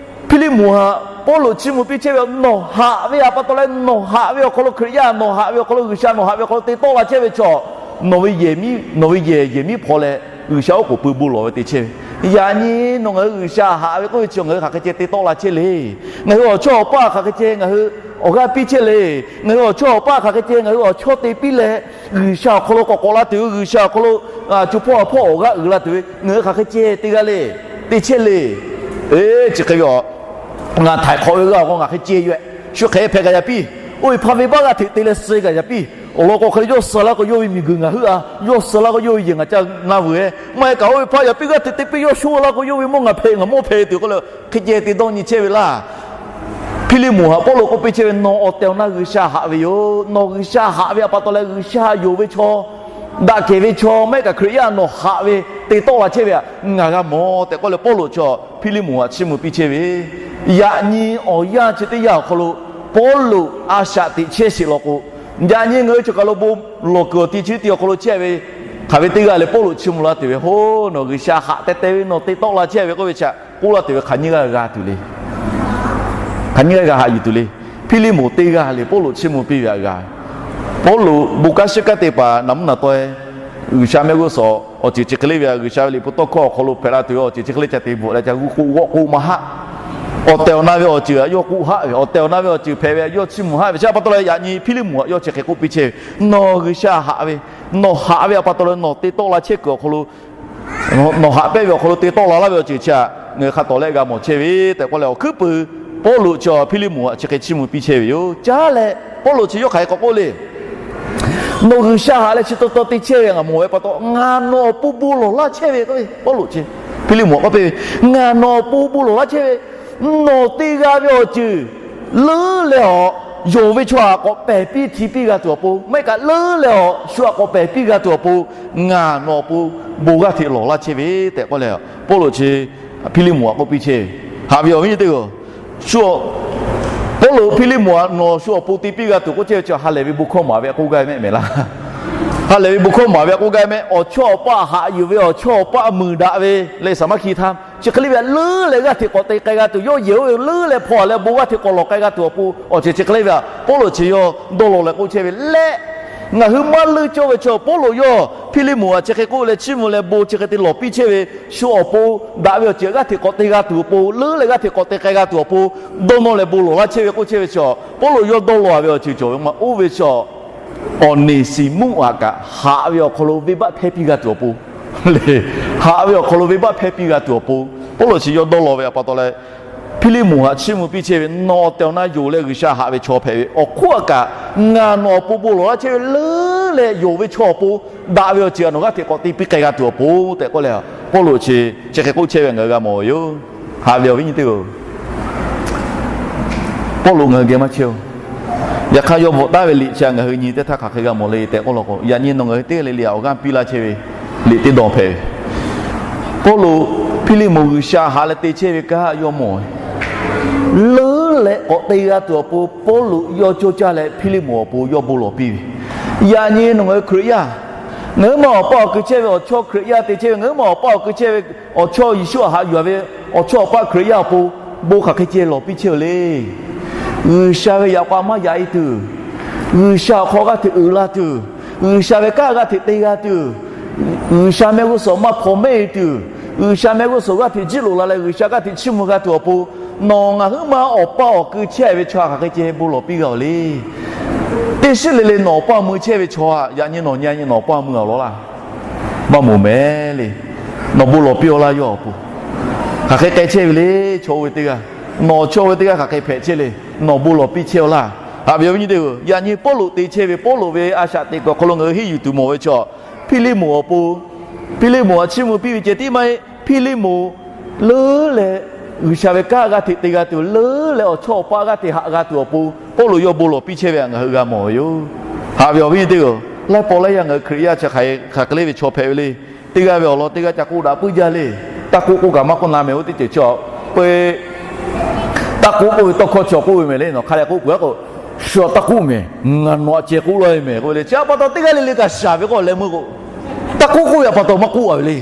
Hpiˇliˇmonˍ htaꞈ Pawˇluꞈ chiˇ mvuh piˇ chehˇ ve, nawˬ haꞈ ve a pa taw leh, nawˬ haꞈ ve awˬ hk'aw lo Hkriꞈ yaˇ, nawˬ haꞈ ve awˬ hk'aw lo G'uiˬsha, nawˬ haꞈ ve awˬ hk'aw lo te tawˆ la chehˇ ve chaw, nawˬ ve yehˬ miˉ, nawˬ ve yehˬ yehˬ miˉ hpaw leh G'uiˬsha oˉ k'oˍ pui bon lawˬ ve te chehˇ ve. Yaꞈ nyi nawˬ ngaˬ hui G'uiˬsha haꞈ ve k'oˆ ve chi ngaˬ hui hk'aˬ hk'e ceh te tawˆ la chehˇ le. Ngaˬ hui awˬ chawˇ awˬ paˇ hk'aˬ hk'e ceh ngaˬ hui awˬ g'aˇ piˇ chehˇ le. Ngaˬ hui awˬ chawˇ awˬ paˇ hk'aˬ hk'e ceh ngaˬ hui awˬ chawˇ te piˇ leh, G'uiˬsha awˬ hk'aw lo k'awꞈ k'awꞈ la tuˬ ve, G'uiˬsha awˬ hk'aw lo co hpawˇ a hpawˇ awˬ g'aˇ uiˍ la tuˬ ve ngaˬ hui hk'aˬ hk'e ceh te g'a le, te chehˇ le. Eˬ, chi hk'e ve a, ngaˬ htaiˍ hk'awꞈ ve g'aˇ awˬ k'o ngaˬ hk'e ceh yoˬ. Shu hk'e hpehꞈ kaꞈ yaꞈ piˇ. Oˇ ve hpaˇ venˇbaˆ g'aˇ hteꞈ te leh suh kaꞈ yaꞈ piˇ. Awˬ lawn k'o hk'e leh yawˇ suh laˇ k'o yawˇ ve miˬguiˬ ngaˬ heuˆ a, yawˇ suh laˇ k'o yawˇ ve yehˬ ngaˬ ca na vuiˬ e. Maˇ heˆ kaꞈ oˇ ve hpaˇ yaꞈ piˇ g'aˇ hteꞈ te piˇ yawˇ sho laˇ k'o yawˇ ve mawˇ ngaˬ hpehꞈ ngaˬ mawˇ hpehꞈ tuˬ k'oˆ leh hk'e ceh te dawˇ nyi chehˇ ve laˇ. Hpiˇliˇmonˍ htaꞈ Pawˇluꞈ k'oˆ piˇ chehˇ ve, nawˬ awˬ tehˬ awˬ na G'uiˬsha haꞈ ve yoˬ. Nawˬ G'uiˬsha haꞈ ve a pa taw leh G'uiˬsha yonˍ ve chaw Daꞈ kehˬ ve chaw maˇ heˆ kaꞈ Hkriꞈ yaˇ nawˬ haꞈ ve te tawˆ la chehˇ ve htaꞈ ngaˬ g'a mawˬ tehꞈ k'oˆ leh Pawˇluꞈ chi Hpiˇliˇmonˍ htaꞈ chiˇ mvuh piˇ chehˇ ve. Yaꞈ nyi awˬ yanˇ chi teˇ yanˇ awˬ hk'aw lo Pawˇluꞈ a shaꞈ teꞈ chehˇ sheˍ law k'o, yaꞈ nyi ngaˬ hui chi kaˬ lo bon lawˬ kuiˬ awˬ ti chi teˇ yanˇ awˬ hk'aw lo chehˇ ve hk'aˬ ve teˇ g'aˇ leh Pawˇluꞈ chiˇ mvuh laˇ tuˬ ve, Hoˉ, nawˬ G'uiˬsha haꞈ teh teh ve nawˬ te tawˆ la chehˇ ve k'oˆ ve chi htaꞈ k'oˆ laˇ tuˬ ve hk'aˬ nyiˇ g'aˇ g'a tuˬ le. Hk'aˬ nyiˇ g'aˇ g'a haꞈ yuˬ tuˬ le. Hpiˇliˇmonˍ teˇ g'aˇ le Pawˇluꞈ chiˇ mvuh piˇ ve htaꞈ g'a. Pawˇluꞈ bon kanˉ shiˉ kanˉ te paˍ naˍ mvuhˇ naˍ taweh, G'uiˬsha mehˆ g'uˇ suhˍ awˬ ceuˬ chi hk'e le ve htaꞈ, G'uiˬsha ve liꞈ hpu tawˇ hkawˇ awˬ hk'aw lo hpehꞈ la tuˬ ve awˬ ceuˬ chi hk'e le ca te bvuhꞈ leh ca g'uˇ k'oˆ g'awˆ k'oˆ maˇ haˆ. Awˬ tehˬ awˬ na ve awˬ ceuˬ htaꞈ yawˇ k'oˆ haˆ ve, awˬ tehˬ awˬ na ve awˬ ceuˬ hpehꞈ ve htaꞈ yawˇ chiˇ mvuh haˆ ve. Chi pa taw leh yaꞈ nyi Hpiˇliˇmonˍ htaꞈ yawˇ chi hk'e k'oˆ piˇ chehˇ ve, Nawˬ G'uiˬsha haꞈ ve, nawˬ haꞈ ve htaꞈ pa taw leh nawˬ te tawˆ la chehˇ kuiˬ awˬ hk'aw lo nawˬ haꞈ pehnˇ ve awˬ hk'aw lo te tawˆ la laˇ ve awˬ ceuˬ chi htaꞈ ngaˬ hui hk'a tawˍ lehˆ g'a mawˬ chehˇ ve tehꞈ k'oˆ leh, awˬ hkuiˉ puiˍ Pawˇluꞈ chi Hpiˇliˇmonˍ htaꞈ chi hk'e chiˇ mvuh piˇ chehˇ ve yoˬ. Caˉ leh Pawˇluꞈ chi yawˇ hk'aˬ hk'e k'awꞈ k'oˆ le. Nawˬ G'uiˬsha haꞈ leh chi taw taw te chehˇ ve ngaˬ mawˬ ve pa taw, ngaˬ nawˬ awˬ pon bon lawˬ laˇ chehˇ ve k'oˆ ve Pawˇluꞈ chi Hpiˇliˇmonˍ k'oˆ piˇ ve, Ngaˬ nawˬ awˬ pon bon lawˬ laˇ chehˇ ve, nawˬ te g'a ve awˬ ceuˬ leuˉ leh awˬ, yonˍ ve chaw htaꞈ k'awꞈ pehˬ piˇ hti piˇ g'a tuˬ awˬ pon, maˇ heˆ kaꞈ leuˉ leh awˬ shu htaꞈ k'awꞈ pehˬ piˇ g'a tuˬ awˬ pon, ngaˬ nawˬ awˬ pon bon g'aˇ hteꞈ lawˬ laˇ chehˇ ve tehꞈ k'oˆ leh, Pawˇluꞈ chi Hpiˇliˇmonˍ htaꞈ k'oˆ piˇ chehˇ ve. Haꞈ ve awˬ viˉ nyi teˇ-oˬ, Pawˇluꞈ Hpiˇliˇmonˍ htaꞈ nawˬ shu awˬ pon te piˇ g'a tuˬ k'oˆ chehˇ ve chi ha lehˬ ve bon hkawˇ maˍ ve k'oˆ gaˇ ve mehˆ mehˍ laˇ. Ha lehˬ ve bon hkawˇ maˍ ve k'oˆ gaˇ ve mehˆ, awˬ chawˇ awˬ paˆ haꞈ yuˬ ve awˬ chawˇ awˬ paˆ muiˬ daꞈ ve le saˍmaˇhkiˍ htaˇ chi hk'e le ve htaꞈ leuˉ leh g'aˇ hteꞈ k'awꞈ te k'ai g'a tuˬ, yawˇ yehˬ oˇ ve leuˉ leh hpaw leh bon g'aˇ hteꞈ k'awꞈ lawˬ k'ai g'a tuˬ awˬ pon awˬ ceuˬ chi hk'e le ve htaꞈ Pawˇluꞈ chi yawˇ dawˇ law leh k'oˆ chehˇ ve leh, ngaˬ hui maˇ leuˉ cawˇ ve chaw Pawˇluꞈ yawˇ Hpiˇliˇmonˍ htaꞈ chi hk'e k'oˆ leh chiˇ mvuh leh bon chi hk'e te lawˬ piˇ chehˇ ve, shu awˬ pon daꞈ ve awˬ ceuˬ g'aˇ hteꞈ k'awꞈ te g'a tuˬ awˬ pon, leuˉ leh g'aˇ hteꞈ k'awꞈ te k'ai g'a tuˬ awˬ pon, dawˇ nawˇ leh bon lawˬ laˇ chehˇ ve k'oˆ chehˇ ve chi, Pawˇluꞈ yawˇ dawˇ law ve awˬ ceuˬ cawˬ ve maˇ oˇ ve chi, Awˍneˍsiˍmuˆ htaꞈ kaꞈ haꞈ ve awˬ hk'aw lo venˇbaˆ hpehˇ piˇ g'a tuˬ awˬ pon le. Haꞈ ve awˬ hk'aw lo venˇbaˆ hpehˇ piˇ g'a tuˬ awˬ pon Pawˇluꞈ chi yawˇ dawˇ law ve htaꞈ pa taw leh, Hpiˇliˇmonˍ htaꞈ chiˇ mvuh piˇ chehˇ ve, Nawˬ awˬ tehˬ awˬ na yonˍ leh G'uiˬsha haꞈ ve chaw hpehꞈ ve awˬ hk'oˆ kaꞈ, ngaˬ nawˬ awˬ pon bon lawˬ laˇ chehˇ ve leuˉ leh yonˍ ve chaw awˬ pon, daꞈ ve awˬ ceuˬ htaꞈ nawˬ g'aˇ hteꞈ k'awꞈ te piˇ k'ai g'a tuˬ awˬ pon tehꞈ k'oˆ leh, Pawˇluꞈ chi chi hk'e k'oˆ chehˇ ve ngaˬ hui g'a mawˬ ve yoˬ. Haꞈ ve awˬ viˉ nyi teˇ-oˬ, Pawˇluꞈ ngaˬ hui geh maˇ chehˇ-oˬ. Yaꞈ hk'aˇ yawˇ bvuhꞈ taˉ ve liꞈ chi htaꞈ ngaˬ hui nyi teˇ htaˇ hk'aˬ hk'e g'a mawˬ le tehꞈ k'oˆ law k'o, yaꞈ nyi nawˬ ngaˬ hui teˇ g'aˇ le le htaꞈ awˬ g'aˇ piˇ laˇ chehˇ ve liꞈ teˇ dawˬ hpehꞈ ve. Pawˇluꞈ Hpiˇliˇmonˍ G'uiˬsha haꞈ leh te chehˇ ve kanˉ yawˇ mawˬ leuˉ leh k'awꞈ te g'a tuˬ awˬ pon, Pawˇluꞈ yawˇ cawˇ caˇ leh Hpiˇliˇmonˍ awˬ pon yawˇ bon lawˬ piˇ ve. Yaꞈ nyi nawˬ ngaˬ hui Hkriꞈ yaˇ, ngaˬ huiˉ ma awˬ paˇ awˬ kui chehˇ ve awˬ chawˇ Hkriꞈ yaˇ te chehˇ ve, ngaˬ huiˉ ma awˬ paˇ awˬ kui chehˇ ve awˬ chawˇ Yeˍsuˆ htaꞈ haꞈ yuˬ ve awˬ chawˇ awˬ paˇ Hkriꞈ yaˇ awˬ pon bon hk'aˬ hk'e ceh lawˬ piˇ chehˇ-oˬ le. G'uiˬsha ve yaꞈ k'aw maˇ yaꞈ-e tuˬ, G'uiˬsha awˬ hk'aw g'aˇ hteꞈ uiˍ la tuˬ, G'uiˬsha ve kanˉ g'aˇ hteꞈ te g'a tuˬ, G'uiˬsha mehˆ g'uˇ suhˍ maˇ hpaw mehˆ-e tuˬ, G'uiˬsha mehˆ g'uˇ suhˍ g'aˇ hteꞈ jiˇ loꞈ la leh G'uiˬsha g'aˇ hteꞈ chiˇ mvuh g'a tuˬ awˬ pon, nawˬ ngaˬ huiˉ ma awˬ paˇ awˬ kui chehˇ ve chaw hk'aˬ hk'e ceh bon lawˬ piˇ g'a-oˬ le. Teˇ shiˉ le le nawˬ awˬ paˇ mui chehˇ ve chaw htaꞈ yaꞈ nyi nawˬ nyi a nyi nawˬ awˬ paˇ mui awˬ lawn laˇ maˇ mawˬ mehˍ le. Nawˬ bon lawˬ piˇ-aw laˇ yawˇ awˬ pon, hk'aˬ hk'e k'ai chehˇ ve le. Chaw oˇ ve teˇ g'aˇ, nawˬ chaw oˇ ve teˇ g'aˇ hk'aˬ hk'e hpehꞈ chehˇ le. Nawˬ bon lawˬ piˇ chehˇ-aw laˇ. Haꞈ ve awˬ viˉ nyi teˇ-oˬ, yaꞈ nyi Pawˇluꞈ te chehˇ ve Pawˇluꞈ ve a shaꞈ teꞈ kuiˬ awˬ hk'aw lo ngaˬ hui henˇ yuˬ tuˬ mawˬ ve chaw, Hpiˇliˇmonˍ awˬ pon, Hpiˇliˇmonˍ htaꞈ chiˇ mvuh piˇ ve ceh tiˉ maˇ heˆ. Hpiˇliˇmonˍ leuˉ leh G'uiˬsha ve kanˉ g'aˇ hteꞈ te g'a tuˬ, leuˉ leh awˬ chawˇ awˬ paˇ g'aˇ hteꞈ haꞈ g'a tuˬ awˬ pon Pawˇluꞈ yawˇ bon lawˬ piˇ chehˇ ve htaꞈ ngaˬ hui g'a mawˬ ve yoˬ. Haꞈ ve awˬ viˉ nyi teˇ-oˬ, laiˉ pawˆ laiˉ yaˇ ngaˬ hui Hkriꞈ yaˇ chi hk'aˬ hk'e le ve chaw hpehꞈ ve le. Teˇ g'aˇ ve awˬ lawn teˇ g'aˇ ca k'oˆ daꞈ puiˉ jaˇ le. Taˇ k'oˆ k'oˆ kaꞈ maˇ k'oˆ na mehˍ, oˇ teˇ ceuˬ chi peuˬ. Taˇ k'oˆ k'oˆ ve tawˇ hkawˇ chi k'oˆ ve mehˍ le. Nawˬ hk'a dehꞈ k'oˆ peuˬ-a k'o, shu taˇ k'oˆ mehˍ, ngaˬ nawˬ htaꞈ ceh k'oˆ laˇ ve mehˍ k'oˆ ve le. Chi pa taw teˇ g'aˇ le le kaꞈ shaˍ ve k'o leh meuˇ k'o, taˇ k'oˆ k'oˆ ve pa taw maˇ k'oˆ-a ve le.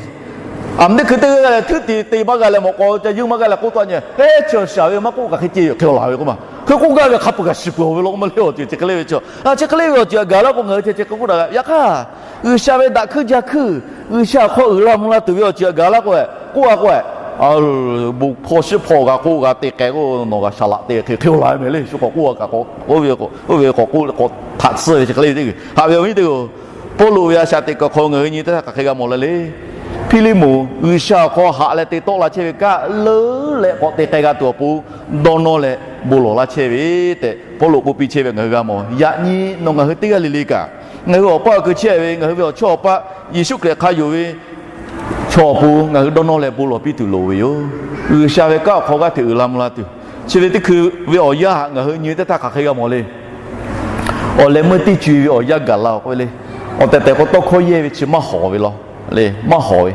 Aˬ miˬ teˇ hkui teˇ g'aˇ g'a leh htuˉ te te maˇ g'a leh mawꞈ k'aw ca yeuˇ maˇ g'a leh k'oˆ taw nyi, heˉ, chi shaˍ ve maˇ k'oˆ kaꞈ hk'e ceh yoˬ hk'e laˬ ve k'oˆ ma. Hk'e k'oˆ gaˇ ve hk'a peuˬ kaꞈ shiˍ peuˬ-oˬ ve law k'o maˇ le. Awˬ ceuˬ chi hk'e le ve chi, chi hk'e le ve awˬ ceuˬ htaꞈ gaˬ laˇ k'o ngaˬ hui ceh ceh hk'e k'oˆ daꞈ ve. Yaꞈ hk'aˇ, G'uiˬsha ve daꞈ hkuiˇ jaˇ hkuiˇ, G'uiˬsha awˬ hk'aw uiˍ la mvuh la tuˬ ve awˬ ceuˬ htaꞈ gaˬ laˇ k'o, k'oˆ-a k'o, bon hpaw shiˉ hpaw g'a k'oˆ g'a te k'ai k'o, nawˬ g'a shaˍ laꞈ te hk'e hk'e laˬ ve mehˍ le. Shu k'awꞈ k'oˆ-a kaꞈ k'o, oˇ ve k'awꞈ k'oˆ htaꞈ tsuhˇ ve chi hk'e le ve teˇ g'uiˬ. Haꞈ ve awˬ viˉ teˇ g'uiˬ, Pawˇluꞈ ve a shaꞈ teꞈ kuiˬ awˬ hk'aw ngaˬ hui nyi teˇ htaˇ hk'aˬ hk'e g'a mawˬ le le. Hpiˇliˇmonˍ G'uiˬsha awˬ hk'aw haꞈ leh te tawˆ la chehˇ ve kanˉ leuˉ leh k'awꞈ te k'ai g'a tuˬ awˬ pon, dawˇ nawˇ leh bon lawˬ laˇ chehˇ ve tehꞈ Pawˇluꞈ k'oˆ piˇ chehˇ ve ngaˬ hui g'a mawˬ. Yaꞈ nyi nawˬ ngaˬ hui teˇ g'aˇ le le kaꞈ, ngaˬ hui awˬ paˇ awˬ kui chehˇ ve, ngaˬ hui ve awˬ chawˇ awˬ paˆ Yeˍsuˆ Hkriꞈ hk'a yonˍ ve chaw awˬ pon ngaˬ hui dawˇ nawˇ leh bon lawˬ piˇ tuˬ loˍ ve yoˬ. G'uiˬsha ve kanˉ awˬ hk'aw g'aˇ hteꞈ uiˍ la mvuh la tuˬ, chi ve teˇ hkui ve awˬ yanˇ htaꞈ ngaˬ hui nyi teˇ htaˇ hk'aˬ hk'e g'a mawˬ le. Awˬ leh meuˇ teˇ co-e ve awˬ yanˇ gaˬ la-oˬ k'oˆ ve le. Awˬ tehˬ tehˬ k'o, tawˇ hkawˇ yehˇ ve chi maˇ hawˍ ve law le, maˇ hawˍ ve.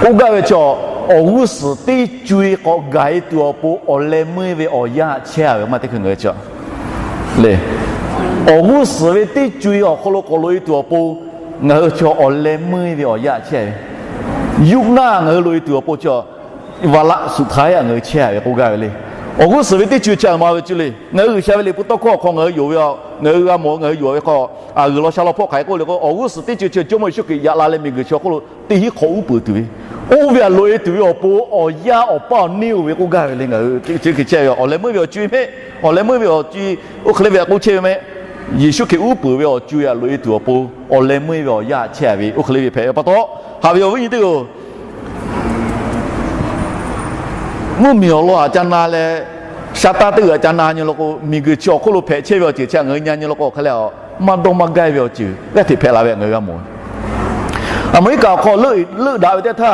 K'oˆ gaˇ ve chi, awˬ g'uˇ suhˍ teˇ co-e k'awꞈ gaˬ-e tuˬ awˬ pon awˬ leh meuˇ ve awˬ yanˇ chehˇ a ve maˇ teˇ hkui ngaˬ hui chi le. Awˬ g'uˇ suhˍ ve teˇ co-e awˬ hk'aw lo k'awꞈ loꞈ-e tuˬ awˬ pon ngaˬ hui chi awˬ leh meuˇ ve awˬ yanˇ chehˇ ve. Yuˇ naˆ ngaˬ hui loꞈ-e tuˬ awˬ pon chi, vaꞈ laˆ suhˍ htaˇ-a ngaˬ hui chehˇ a ve k'oˆ gaˇ ve le. Awˬ g'uˇ suhˍ ve teˇ co-e chi a ma ve cuˇ le. Ngaˬ hui G'uiˬsha ve liꞈ hpu tawˇ hkawˇ awˬ hk'aw ngaˬ hui yonˍ ve, ngaˬ hui g'a mawˬ, ngaˬ hui yonˍ ve hk'aw, a g'uiˬ law sha law hpawˆ hk'aˬ hk'e k'oˆ le k'o, awˬ g'uˇ suhˍ teˇ co-e chi Jawˇmawˇ Yeˍsuˆ Hkriꞈ yaꞈ la leh miˬguiˬ chi awˬ hk'oˆ lo teˇ hinˉ hk'awꞈ uˉ peunˍ tuˬ ve, oˇ ve htaꞈ loꞈ-e tuˬ ve awˬ pon awˬ yanˇ awˬ paˇ awˬ neˇ oˬ ve k'oˆ gaˇ ve le. Ngaˬ hui chi hk'e chehˇ ve awˬ leh meuˇ ve awˬ co-e mehˆ, awˬ leh meuˇ ve awˬ co-e, oˇ hk'e le ve htaꞈ k'oˆ chehˇ ve mehˆ. Yeˍsuˆ Hkriꞈ uˉ peunˍ ve awˬ co-e htaꞈ loꞈ-e tuˬ awˬ pon awˬ leh meuˇ ve awˬ yanˇ chehˇ a ve oˇ hk'e le ve hpehꞈ ve pa taw, haꞈ ve awˬ viˉ nyi teˇ-oˬ, mvuhˇmiˬ awˬ lawn htaꞈ ca na leh, sha taˇ teˇ g'aˇ htaꞈ ca na nyi law k'o, miˬguiˬ chi awˬ hk'oˆ lo hpehꞈ chehˇ ve awˬ ceuˬ chi htaꞈ ngaˬ hui nyi nyi law k'o, hk'e leh a, maˇ dawˇ maˇ gaˇ ve awˬ ceuˬ g'aˇ hteꞈ hpehꞈ la ve ngaˬ hui g'a mawˬ. Aˍmeˍriˆkaꞈ awˬ hk'aw leuˆ daꞈ ve teˇ htaˇ,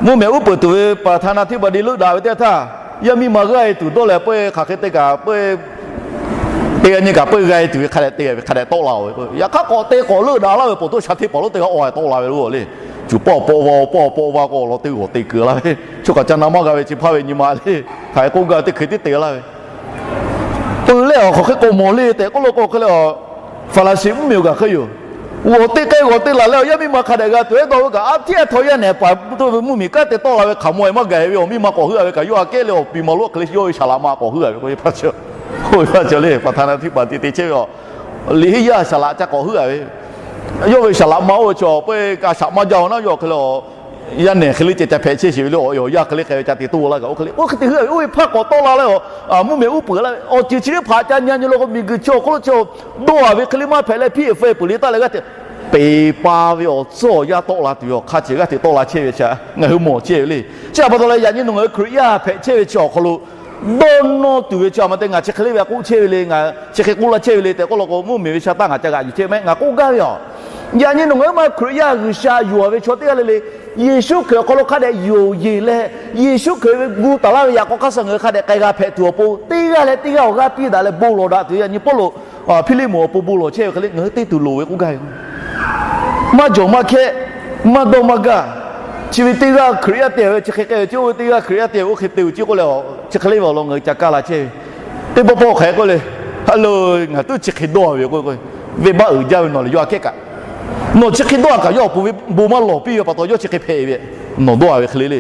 mvuhˇmiˬ uˉ peunˍ tuˬ ve ประธานาธิบดี leuˆ daꞈ ve teˇ htaˇ, yaˇ miˇ ma g'aˇ-e tuˬ dawˇ leh peuˇ hk'aˬ hk'e te kaꞈ peuˇ te g'a nyi kaꞈ peuˇ g'aˇ-e tuˬ ve hk'a dehꞈ te ve hk'a dehꞈ tawˆ la-oˬ ve k'o, yaꞈ hk'aˇ k'awꞈ te k'awꞈ leuˆ daꞈ laˇ ve pawˬ toˇ sha hteˇ paˍ lonˉ teˇ g'aˇ awˬ tawˆ la ve lo le. Cuˬ pawˆ pawˆ va, pawˆ pawˆ va k'o awˬ lawn teˇ g'awˬ te keu laˇ ve, chaw kaꞈ ca na maˇ g'a ve chi hpaˇ ve nyi ma le. Hk'aˬ hk'e k'oˆ gaˇ teˇ hkui tiˉ te laˇ ve Peuˬ leh awˬ hk'aˬ hk'e k'awꞈ mawˬ le tehꞈ k'oˆ lo k'o, hk'e leh a, Hpaˍriˍsehˍ mvuhˇmiˬ awˬ kaꞈ hk'e yoˬ. G'awˬ te k'ai g'awˬ te laˬ leh awˬ yaˇ miˇ ma hk'a dehꞈ g'a tuˬ ehˉ dawˇ ve kaꞈ, a htiˉ a htaw yaˇ nehˬ paˍ tuˬ ve mvuhˇmiˬ kanˉ te tawˆ la ve hk'aˬ mawˇ-e maˇ gaˬ ve awˬ miˇ ma k'awꞈ heuˆ a ve kaꞈ, yawˇ aꞈ kehˉ leh awˬ piˍ ma lo hk'e le yawˇ ve saˍ laꞈ ma k'awꞈ heuˆ a ve k'o, oˇ ve hpaˇ cawˬ le, ประธานาธิบดี te chehˇ ve a, liꞈ henˇ yaˇ saˍ laꞈ ca k'awꞈ heuˆ a ve, yawˇ ve saˍ laꞈ ma oˇ ve chaw peuˬ ka shaꞈ maˇ jaˇ-oˬ naˉ, yawˇ hk'e leh a yaˇ nehˬ hk'e le ceh ca hpehꞈ chehˇ sheˍ ve le, awˬ yaˇ hk'e le k'ai ve ca te toˇ laˇ kaꞈ, oˇ hk'e le, oˇ hk'e te heuˆ a ve, oˇ ve hpaˇ k'awꞈ tawˆ la leh a, mvuhˇmiˬ uˉ peunˍ laˇ ve awˬ ceuˬ chi teˇ hpaˍ ca nyi nyi lo k'o, miˬguiˬ chi awˬ hk'oˆ lo chi dawˇ a ve hk'e le maˇ hpehꞈ leh, hpiˇ-eˍ feu-eˍ peuˬ le taˇ leh g'aˇ hteꞈ peˍ pa ve awˬ tcuhˉ awˬ yanˇ tawˆ la tuˬ ve awˬ hk'aˇ ceuˬ g'aˇ hteꞈ tawˆ la chehˇ ve chi ngaˬ hui mawˬ chehˇ ve le. Chi a pa taw leh yaꞈ nyi nawˬ ngaˬ hui Hkriꞈ yaˇ hpehꞈ chehˇ ve chi awˬ hk'aw lo dawˇ nawˇ tuˬ ve chi a ma te ngaˬ chi hk'e le ve a k'oˆ chehˇ ve le, ngaˬ chi hk'e k'oˆ laˇ chehˇ ve le tehꞈ k'oˆ lo k'o, mvuhˇmiˬ ve sha taˇ ngaˬ ca g'aꞈ yuˬ chehˇ mehˆ ngaˬ k'oˆ gaˇ ve a. Yaꞈ nyi nawˬ ngaˬ hui ma Hkriꞈ yaˇ G'uiˬsha yuˬ a ve chaw teˇ g'aˇ le le, Yeˍsuˆ Hkriꞈ awˬ hk'aw lo hk'a dehꞈ yonˍ yeˬ leh, Yeˍsuˆ Hkriꞈ ve gu taˍ laˇ ve yaꞈ k'aw hk'aˇ suh ngaˬ hui hk'a dehꞈ k'ai g'a hpehꞈ tuˬ awˬ pon, teˇ g'aˇ leh teˇ g'aˇ awˬ g'aˇ piˇ daꞈ leh bon lawˬ daꞈ tuˬ ve yaꞈ nyi Pawˇluꞈ Hpiˇliˇmonˍ awˬ pon bon lawˬ chehˇ ve hk'e le, ngaˬ hui te tuˬ loˍ ve k'oˆ gaˇ ve. Maˇ jawˬ maˇ hkehˇ, maˇ dawˇ maˇ gaˇ. Chi ve teˇ g'aˇ Hkriꞈ yaˇ te ve chi hk'e k'ai ve ceˇ, oˇ ve teˇ g'aˇ Hkriꞈ yaˇ te ve oˇ hk'e te ve ceˇ k'oˆ leh a, chi hk'e le ve awˬ lawn ngaˬ hui ca kaˇ la chehˇ ve. Teˇ pawˆ pawˆ hk'e k'oˆ le, ha lo, ngaˬ tuˉ chi hk'e dawˇ ve yoˬ k'o, venˇbaˆ uiˍ jaˇ ve nawˬ lehˬ yawˇ aꞈ kehˉ kaꞈ, nawˬ chi hk'e dawˇ a kaꞈ yawˇ awˬ pon ve bon maˇ lawˬ piˇ ve pa taw yawˇ chi hk'e hpehꞈ ve. Nawˬ dawˇ a ve hk'e le le,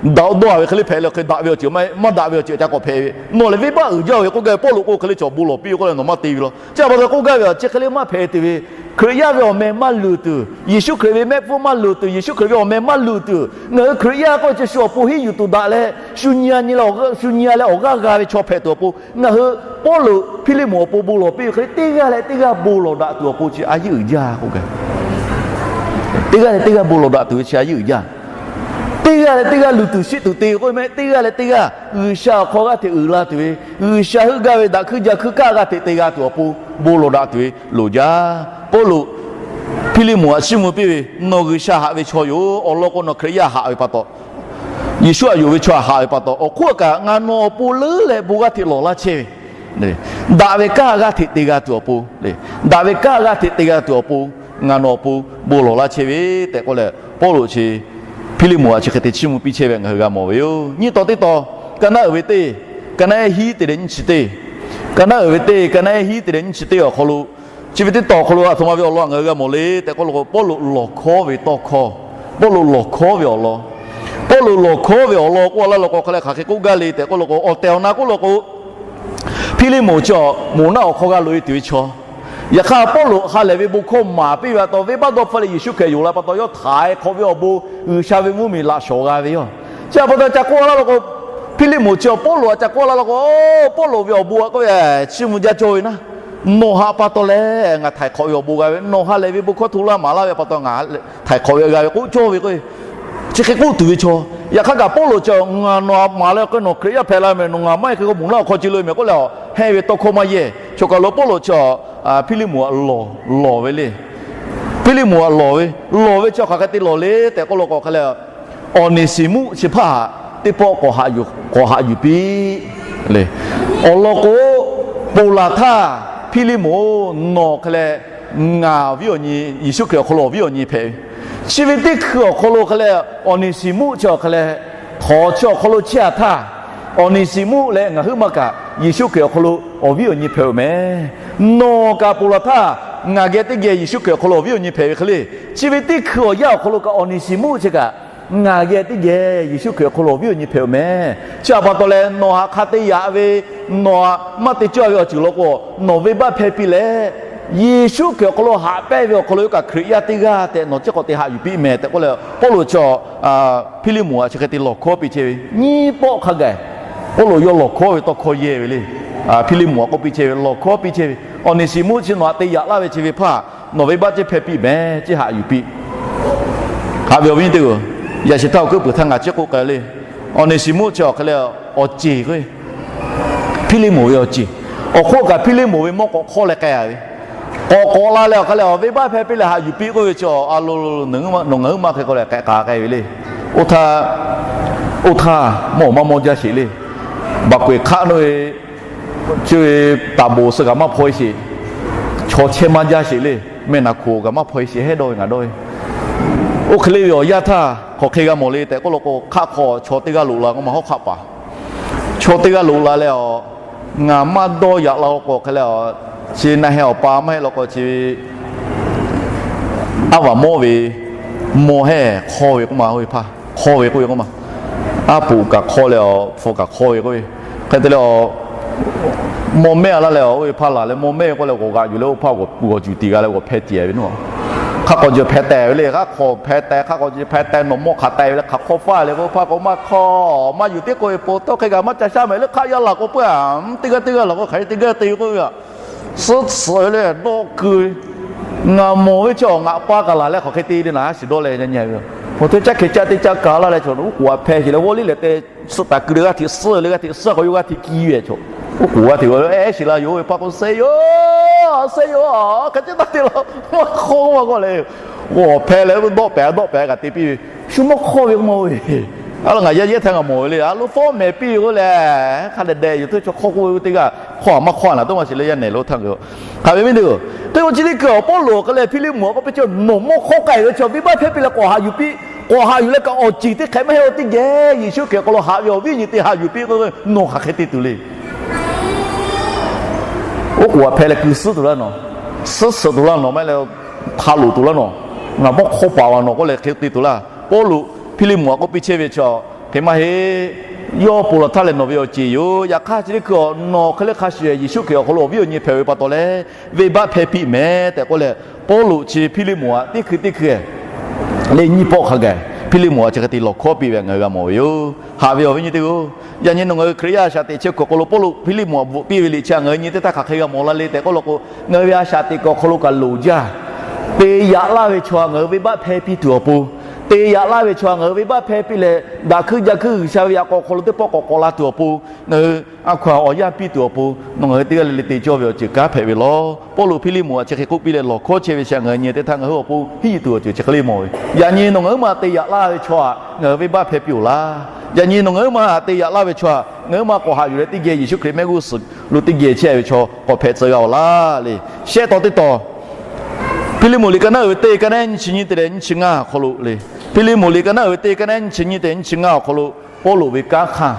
daꞈ dawˇ a ve hk'e le hpehꞈ leh hk'e daꞈ ve awˬ ceuˬ maˇ daꞈ ve awˬ ceuˬ ca k'awꞈ hpehꞈ ve. Nawˬ lehˬ venˇbaˆ uiˍ jaˇ ve k'oˆ gaˇ ve Pawˇluꞈ k'o hk'e le chaw bon lawˬ piˇ ve k'oˆ leh nawˬ maˇ te ve law. Chi a pa taw k'oˆ gaˇ ve a, chi hk'e le maˇ hpehꞈ tuˬ ve Hkriꞈ yaˇ ve awˬ meh maˇ luˬ tuˬ, Yeˍsuˆ Hkriꞈ ve mehˆ hpfuhˇ maˇ luˬ tuˬ, Yeˍsuˆ Hkriꞈ ve awˬ meh maˇ luˬ tuˬ, ngaˬ hui Hkriꞈ yaˇ k'oˆ ve chi shu awˬ pon henˇ yuˬ tuˬ daꞈ leh, shu nyi a nyi leh awˬ g'aˇ g'a ve chaw hpehꞈ tuˬ awˬ pon ngaˬ hui Pawˇluꞈ Hpiˇliˇmonˍ awˬ pon bon lawˬ piˇ ve hk'e le, teˇ g'aˇ leh teˇ g'aˇ bon lawˬ daꞈ tuˬ awˬ pon chi a yeˇ uiˍ jaˇ k'o gaˇ. Teˇ g'aˇ leh teˇ g'aˇ bon lawˬ daꞈ tuˬ ve chi a yeˇ uiˍ jaˇ. Teˇ g'aˇ leh teˇ g'aˇ luˬ tuˬ shiˆ tuˬ te ve k'oˆ ve mehˆ, teˇ g'aˇ leh teˇ g'aˇ G'uiˬsha awˬ hk'aw g'aˇ hteꞈ uiˍ la tuˬ ve, G'uiˬsha heuˆ gaˇ ve daꞈ hkuiˇ ja hkuiˇ kaˆ g'aˇ hteꞈ te g'a tuˬ awˬ pon bon lawˬ daꞈ tuˬ ve loˍ jaˇ. Pawˇluꞈ Hpiˇliˇmonˍ aꞈ chiˇ mvuh piˇ ve, nawˬ G'uiˬsha haꞈ ve chaw yoˬ. Awˬ lawn k'o nawˬ Hkriꞈ yaˇ haꞈ ve pa taw, Yeˍsuˆ aꞈ yonˍ ve chaw haꞈ ve pa taw, awˬ hk'oˆ kaꞈ ngaˬ nawˬ awˬ pon leuˉ leh bon g'aˇ hteꞈ lawˬ laˇ chehˇ ve, daꞈ ve kaˆ g'aˇ hteꞈ te g'a tuˬ awˬ pon, daꞈ ve kaˆ g'aˇ hteꞈ te g'a tuˬ awˬ pon ngaˬ nawˬ awˬ pon bon lawˬ laˇ chehˇ ve tehꞈ k'oˆ leh, Pawˇluꞈ chi Hpiˇliˇmonˍ aꞈ chi hk'e te chiˇ mvuh piˇ chehˇ ve ngaˬ hui g'a mawˬ ve yoˬ. Nyiˇ taw teˇ taw, ka naˉ uiˍ ve teˇ, ka naˉ ehˉ hiˉ te leh nyiˇ chi teˇ, ka naˉ uiˍ ve teˇ, ka naˉ ehˉ hiˉ te leh nyiˇ chi teˇ awˬ hk'aw lo, chi ve teˇ taw awˬ hk'aw lo aˬ htoꞈ ma ve awˬ lawn ngaˬ hui g'a mawˬ le tehꞈ k'oˆ lo k'o, Pawˇluꞈ lawˬ hkawˉ ve tawˇ hkawˇ, Pawˇluꞈ lawˬ hkawˉ ve awˬ lawn, Pawˇluꞈ lawˬ hkawˉ ve awˬ lawn k'oˆ laˇ law k'o hk'e leh hk'aˬ hk'e k'oˆ gaˇ le tehꞈ k'oˆ lo k'o, awˬ tehˬ awˬ na k'oˆ lo k'o, Hpiˇliˇmonˍ chi moˬ naˆ awˬ hk'aw g'a loꞈ-e tuˬ ve chaw. Yaꞈ hk'aˇ Pawˇluꞈ ha lehˬ ve bon hkawˇ maˍ piˇ ve pa taw, venˇbaˆ dawˇ hpfuhˇ leh Yeˍsuˆ Hkriꞈ yonˍ la pa taw, yawˇ htaiˍ hk'awꞈ ve awˬ bon G'uiˬsha ve mvuhˇmiˬ laꞈ shawˍ g'a ve yoˬ. Chi a pa taw ca k'oˆ laˇ law k'o, Hpiˇliˇmonˍ chi awˬ Pawˇluꞈ aꞈ ca k'oˆ laˇ law k'o, Pawˇluꞈ ve awˬ bon aꞈ k'oˆ ve, chiˇ mvuh jaˇ cawˇ ve naˉ, nawˬ haꞈ pa taw leh ngaˬ htaiˍ hk'awꞈ ve awˬ bon g'a ve, nawˬ ha lehˬ ve bon hkawˇ hto laˇ maˍ laˇ ve pa taw ngaˬ htaiˍ hk'awꞈ ve g'a ve k'oˆ cawˇ ve k'o, chi hk'e k'oˆ tuˬ ve chaw. Yaꞈ hk'aˇ kaꞈ Pawˇluꞈ chi, ngaˬ nawˬ haꞈ maˍ leh k'o nawˬ Hkriꞈ yaˇ hpehꞈ la meh, nawˬ ngaˬ maˇ heˆ hk'e k'o moˬ naˆ awˬ hk'aw ce lo meh k'oˆ leh a, hehnˇ ve tawˇ hkawˇ maˇ yehˇ. Choˬ kaˬ lo Pawˇluꞈ chi Hpiˇliˇmonˍ aꞈ lawˬ, lawˬ ve le. Hpiˇliˇmonˍ aꞈ lawˬ ve, lawˬ ve chi hk'aˬ hk'e te lawˬ le tehꞈ k'oˆ lo k'o hk'e leh, Awˍneˍsiˍmuˆ chi hpaˇ htaꞈ teˇ pawˆ k'awꞈ haꞈ yuˬ piˇ le. Awˬ lawn k'o, ponˬ laˬ htaˇ, Hpiˇliˇmonˍ-oˬ, nawˬ hk'e leh ngaˬ awˬ viˉ awˬ nyi, Yeˍsuˆ Hkriꞈ awˬ hk'aw lo awˬ viˉ awˬ nyi hpehꞈ ve. Chi ve teˇ hkui awˬ hk'aw lo hk'e leh, Awˍneˍsiˍmuˆ chi awˬ hk'e leh, htawnˍ chi awˬ hk'aw lo chehˇ a htaˇ, Awˍneˍsiˍmuˆ leh ngaˬ huiˉ ma kaꞈ Yeˍsuˆ Hkriꞈ awˬ hk'aw lo awˬ viˉ awˬ nyi hpehꞈ-oˬ meh. Nawˬ kaꞈ ponˬ laˬ htaˇ, ngaˬ geh teˇ geh Yeˍsuˆ Hkriꞈ awˬ hk'aw lo awˬ viˉ awˬ nyi hpehꞈ ve hk'e le. Chi ve teˇ hkui awˬ yanˇ awˬ hk'aw lo kaꞈ Awˍneˍsiˍmuˆ chi kaꞈ ngaˬ geh teˇ geh Yeˍsuˆ Hkriꞈ awˬ hk'aw lo awˬ viˉ awˬ nyi hpehꞈ-oˬ meh. Chi htaꞈ pa taw leh, nawˬ haꞈ hk'a te yaꞈ ve, nawˬ haꞈ maˇ te cawˇ ve awˬ ceuˬ law k'o, nawˬ venˇbaˆ hpehˇ piˇ leh, Yeˍsuˆ Hkriꞈ awˬ hk'aw lo haꞈ pehnˇ ve awˬ hk'aw lo yoˬ kaꞈ Hkriꞈ yaˇ teˇ g'aˇ tehꞈ nawˬ chi hk'awꞈ te haꞈ yuˬ piˇ meh tehꞈ k'oˆ leh, Pawˇluꞈ chi Hpiˇliˇmonˍ htaꞈ chi hk'e te lawˬ hkawˇ piˇ chehˇ ve, nyiˇ pawˆ hk'a gaˬ Pawˇluꞈ yawˇ lawˬ hkawˇ ve tawˇ hkawˇ yehˇ ve le. Hpiˇliˇmonˍ htaꞈ k'oˆ piˇ chehˇ ve, lawˬ hkawˇ piˇ chehˇ ve, Awˍneˍsiˍmuˆ chi nawˬ haꞈ te yaꞈ laˇ ve chi ve hpaˇ, nawˬ venˇbaˆ ceh hpehˇ piˇ meh, chi haꞈ yuˬ piˇ. Haꞈ ve awˬ viˉ awˬ nyi teˇ g'aˇ, yaꞈ shehˍ htaˇ awˬ hkuiˉ puiˍ htaˇ ngaˬ chi k'oˆ k'ai le. Awˍneˍsiˍmuˆ chi awˬ hk'e leh awˬ ceˬ k'o, Hpiˇliˇmonˍ ve awˬ ceˬ, awˬ hk'oˆ kaꞈ Hpiˇliˇmonˍ ve mawˇ k'awꞈ hk'awˇ leh k'ai-a ve, k'awꞈ k'awꞈ la leh awˬ hk'e leh, awˬ venˇbaˆ hpehˇ piˇ leh haꞈ yuˬ piˇ k'oˆ ve chi, a lo, nawˬ ngaˬ huiˉ ma hk'e k'o leh k'ai k'ai ve le. Oˇ htaˇ, oˇ htaˇ mawˇ maˇ mawˇ jaˇ sheˍ le. Baˬ k'oꞈ-e hk'aˆ nawˇ ve, chi ve taˍ boˍ suh kaꞈ maˇ hpaw-e sheˍ. Chaw chehˇ maˇ jaˇ sheˍ le. Meh naˍ hkoˍ kaꞈ maˇ hpaw-e sheˍ, hehˉ dawˇ ve ngaˬ dawˇ ve. Oˇ hk'e le ve awˬ yanˇ htaˇ hk'aˬ hk'e g'a mawˬ le tehꞈ k'oˆ law k'o, hk'aˆ hk'aw chaw teˇ g'aˇ loꞈ la k'oˆ ma, hawˉ hk'aˆ paˍ, chaw teˇ g'aˇ loꞈ la leh, a, ngaˬ maˇ dawˇ yaꞈ la k'o hk'e leh, a, chi na heh awˬ pa maˇ heˆ law k'o chi ve aˉ vaˬ mawˇ ve mawˇ hehˉ hk'awˇ ve k'oˆ ma, oˇ ve hpaˇ hk'awˇ ve k'oˆ ve k'oˆ ma. Aˉ poꞈ kaꞈ hk'awˇ leh, a, hpu kaꞈ hk'awˇ ve k'oˆ ve. Hk'e te leh, a, mawˇ mehˆ a laˇ leh, a, oˇ ve hpaˇ laˬ leh mawˇ mehˆ ve k'oˆ leh g'awˬ g'aꞈ yuˬ leh oˇ hpaˇ g'awˬ juˬ tiˍ g'a leh g'awˬ hpeh tiˍ ve naˇ. Hk'aˆ k'awꞈ jeˬ hpeh teh ve le. Hk'aˆ hk'aw hpeh teh, hk'aˆ k'awꞈ jeˬ hpeh teh, nawˬ mawˇ hk'aˬ teh ve leh hk'aˬ hk'awˇ faˇ le k'o, oˇ hpaˇ k'o maˇ hk'awˇ, maˇ yuˬ tiˉ k'oˆ ve, po tawˇ hk'e kaꞈ maˇ ca shaˉ mehˍ le. Hk'aˆ yaˇ laˬ k'o peuˬ-a, teˇ g'aˇ teˇ g'aˇ laˬ k'o hk'aˬ hk'e te gaˇ te ve k'oˆ ve, a, suhˉ tsuhꞈ ve le, dawˆ keu ve. Ngaˬ mawˬ ve chi awˬ ngaˬ pa kaꞈ laˬ leh hk'aˬ hk'e te le naˍ, a shiˍ dawˇ leh nyi ve. Mawˬ te caˇ hkeh caˇ teˇ caˇ ka laˇ leh chaw oˇ k'oˍ a hpeh sheˍ leh g'awˇ liˇ leh te, suhˆ taˍ keu leh g'aˇ hteꞈ suhˆ leh g'aˇ hteꞈ suhˆ k'o yawˇ g'aˇ hteꞈ kiˇ ve chaw. Oˇ k'oˍ g'aˇ hteꞈ g'awˇ ehˉ sheˍ la yoˬ ve hpaˇ k'o, se yoˬ, se yoˬ, hk'e te taˇ te la, maˇ hk'awˇ maˇ k'oˆ leh, g'awˬ hpeh leh dawˆ pehˍ dawˆ pehˍ kaꞈ te piˇ ve, shu maˇ hk'awˇ ve k'oˆ ma ve. A lo ngaˬ yaˇ yehˇ htaˇ ngaˬ mawˬ ve le, a lo fawˉ mehˍ piˇ ve k'oˆ leh, hk'a dehꞈ dehꞈ yoˬ teˇ chaw hk'awˇ k'oˆ ve teˇ g'aˇ hk'awˇ a maˇ hk'awˇ a naˍ toˉ maˇ shiˍ leh yaˇ nehˬ lo htaˇ ngaˬ hui. Hk'aˬ ve miˇ teˇ g'aˇ, teˇ g'aˇ chi teˇ hkui awˬ Pawˇluꞈ awˬ hk'e leh Hpiˇliˇmonˍ k'oˆ piˇ chi, nawˬ mawˇ hk'awˇ k'ai ve chaw venˇbaˆ hpehˇ piˇ leh k'awꞈ haꞈ yuˬ piˇ, k'awꞈ haꞈ yuˬ leh kaꞈ awˬ ceˬ teˇ hk'e maˇ heˆ-o, teˇ geh Yeˍsuˆ Hkriꞈ hk'aw lo haꞈ ve awˬ viˉ awˬ nyi te haꞈ yuˬ piˇ k'o, nawˬ hk'aˬ hk'e te tuˬ le. Oˇ k'oˍ a hpeh leh keu suhˉ tuˬ laˇ nawˬ, suhˉ suhˍ tuˬ laˇ nawˬ, maˇ heˆ leh hk'a loꞈ tuˬ laˇ nawˬ, ngaˬ mawˇ hk'awˇ paˍ a nawˬ k'oˆ leh hk'e te tuˬ laˇ. Pawˇluꞈ Hpiˇliˇmonˍ htaꞈ k'oˆ piˇ chehˇ ve chi, hk'e maˇ heˆ. Yawˇ ponˬ laˬ htaˇ lehˬ nawˬ ve awˬ ceˬ yoˬ. Yaꞈ hk'aˇ chi teˇ hkui nawˬ hk'e le hk'a shuˍ Yeˍsuˆ Hkriꞈ awˬ hk'aw lo awˬ viˉ awˬ nyi hpehꞈ ve pa taw leh, venˇbaˆ hpehˇ piˇ meh tehꞈ k'oˆ leh, Pawˇluꞈ chi Hpiˇliˇmonˍ htaꞈ teˇ hkui teˇ hkui le nyiˇ pawˆ hk'a gaˬ Hpiˇliˇmonˍ htaꞈ chi hk'e te lawˬ hkawˇ piˇ ve ngaˬ hui g'a mawˬ ve yoˬ. Haꞈ ve awˬ viˉ nyi teˇ g'aˇ-oˬ, yaꞈ nyi nawˬ ngaˬ hui Hkriꞈ yaˇ shaꞈ teꞈ chehˇ kuiˬ awˬ hk'aw lo Pawˇluꞈ Hpiˇliˇmonˍ htaꞈ bvuhꞈ piˇ ve liꞈ chi htaꞈ ngaˬ hui nyi teˇ htaˇ hk'aˬ hk'e g'a mawˬ la le tehꞈ k'oˆ law k'o, ngaˬ hui ve a shaꞈ teꞈ kuiˬ awˬ hk'aw lo kaꞈ loˍ jaˇ. Te yaꞈ laˇ ve chaw htaꞈ ngaˬ hui venˇbaˆ hpehˇ piˇ tuˬ awˬ pon, te yaꞈ laˇ ve chaw htaꞈ ngaˬ hui venˇbaˆ hpehˇ piˇ leh, daꞈ hkuiˇ ja hkuiˇ G'uiˬsha ve yaꞈ k'aw awˬ hk'aw lo teˇ pawˆ k'awꞈ k'awꞈ la tuˬ awˬ pon, ngaˬ hui a hkaw-anˬ awˬ yanˇ piˇ tuˬ awˬ pon nawˬ ngaˬ hui teˇ g'aˇ le le te cawˇ ve awˬ ceuˬ kanˉ hpehꞈ ve lawˬ. Pawˇluꞈ Hpiˇliˇmonˍ htaꞈ chi hk'e k'oˆ piˇ leh lawˬ hkawˇ chehˇ ve chi ngaˬ hui nyi teˇ htaˇ ngaˬ hui awˬ pon hiˉ yuˬ tuˬ awˬ ceuˬ chi hk'e le mawˬ ve. Yaꞈ nyi nawˬ ngaˬ huiˉ ma te yaꞈ laˇ ve chaw htaꞈ ngaˬ hui venˇbaˆ hpehˇ piˇ-oˬ laˇ. Yaꞈ nyi nawˬ ngaˬ huiˉ ma te yaꞈ laˇ ve chaw htaꞈ ngaˬ huiˉ ma k'awꞈ haꞈ yuˬ leh teˇ geh Yeˍsuˆ Hkriꞈ mehˆ g'uˇ suhˍ lo teˇ geh chehˇ ve chaw k'awꞈ hpehꞈ tcuh g'a-oˬ laˇ le. Shehˆ taw teˇ taw, Hpiˇliˇmonˍ liꞈ ka naˉ uiˍ ve teˇ ka naˉ nyiˇ chi nyiˇ te leh nyiˇ chi ngaˇ awˬ hk'aw lo le. Hpiˇliˇmonˍ liꞈ ka naˉ uiˍ ve teˇ ka naˉ nyiˇ chi nyiˇ te nyiˇ chi ngaˇ awˬ hk'aw lo Pawˇluꞈ ve kanˉ hk'aˇ,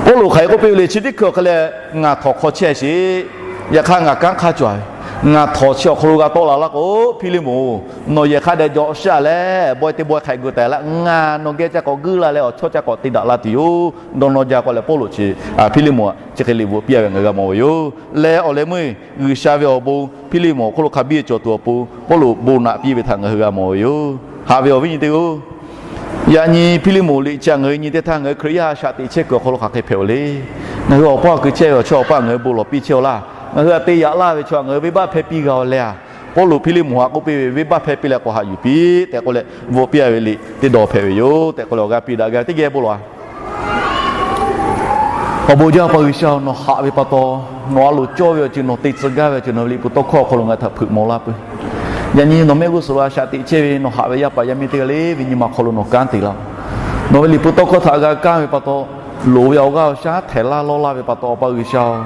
Pawˇluꞈ hk'aˬ hk'e k'oˆ piˇ ve le, chi teˇ hkui awˬ hk'e leh ngaˬ htawnˍ hk'aw chehˇ sheˍ. Yaꞈ hk'aˇ ngaˬ kanˉ hk'aˇ cawˬ ve, ngaˬ htawnˍ chi awˬ hk'aw lo g'a tawˆ la laˇ k'o, Hpiˇliˇmonˍ-oˬ, nawˬ yehˬ hk'a dehꞈ jawꞈ shaˆ leh bawehˇ teˇ bawehˇ hk'aꞈ gu taˍ laˇ. Ngaˬ nawˬ geh ca k'awꞈ guiˇ la leh awˬ chawˇ ca k'awꞈ te daꞈ la tuˬ yoˬ. Dawˇ nawˇ jaˇ k'o leh Pawˇluꞈ chi Hpiˇliˇmonˍ htaꞈ chi hk'e liꞈ bvuhꞈ piˇ-a ve ngaˬ hui g'a mawˬ ve yoˬ. Leh awˬ leh meuˇ G'uiˬsha ve awˬ bon Hpiˇliˇmonˍ awˬ hk'aw lo hk'a biˇ cawˬ tuˬ awˬ pon Pawˇluꞈ bon naꞈ piˇ ve htaꞈ ngaˬ hui g'a mawˬ ve yoˬ. Haꞈ ve awˬ viˉ nyi teˇ g'aˇ-oˬ, yaꞈ nyi Hpiˇliˇmonˍ liꞈ chi htaꞈ ngaˬ hui nyi teˇ htaˇ ngaˬ hui Hkriꞈ yaˇ shaꞈ teꞈ chehˇ kuiˬ awˬ hk'aw lo hk'aˬ hk'e hpehꞈ-oˬ le. Ngaˬ hui awˬ pa awˬ kuiˬ chehˇ ve awˬ chawˇ awˬ paˇ ngaˬ hui bon lawˬ piˇ chehˇ-oˬ laˇ. Ngaˬ hui htaꞈ te yaꞈ laˇ ve chaw htaꞈ ngaˬ hui venˇbaˆ hpehˇ piˇ g'a-oˬ leh-a, Pawˇluꞈ Hpiˇliˇmonˍ htaꞈ k'oˆ piˇ ve, venˇbaˆ hpehˇ piˇ leh k'awꞈ haꞈ yuˬ piˇ tehꞈ k'oˆ leh bvuhꞈ piˇ-a ve liꞈ teˇ dawˬ hpehꞈ ve yoˬ tehꞈ k'oˆ leh awˬ g'aˇ piˇ daꞈ g'a teˇ geh bon lawˬ-a. Awˬ bon jaˇ Awˬ pa G'uiˬsha-oˬ, nawˬ haꞈ ve pa taw, nawˬ a loˍ cawˇ ve awˬ ceuˬ, nawˬ te tcuh gaˇ ve awˬ ceuˬ nawˬ ve liꞈ hpu tawˇ hkawˇ awˬ hk'aw lo ngaˬ htaꞈ hpeuꞈ maw laˇ peuˬ. Yaꞈ nyi nawˬ mehˆ g'uˇ suhˍ lo a shaꞈ teꞈ chehˇ ve nawˬ haꞈ ve yaˇ paˍ yaˇ miˇ teˇ g'aˇ le ve nyi ma hk'aw lo nawˬ kanˉ te laˇ-oˬ. Nawˬ ve liꞈ hpu tawˇ hkawˇ htaꞈ g'a kaˇ ve pa taw, loˍ ve awˬ g'aˇ awˬ shaˉ htehˍ laˇ lawˇ laˇ ve pa taw, Awˬ pa G'uiˬsha-oˬ,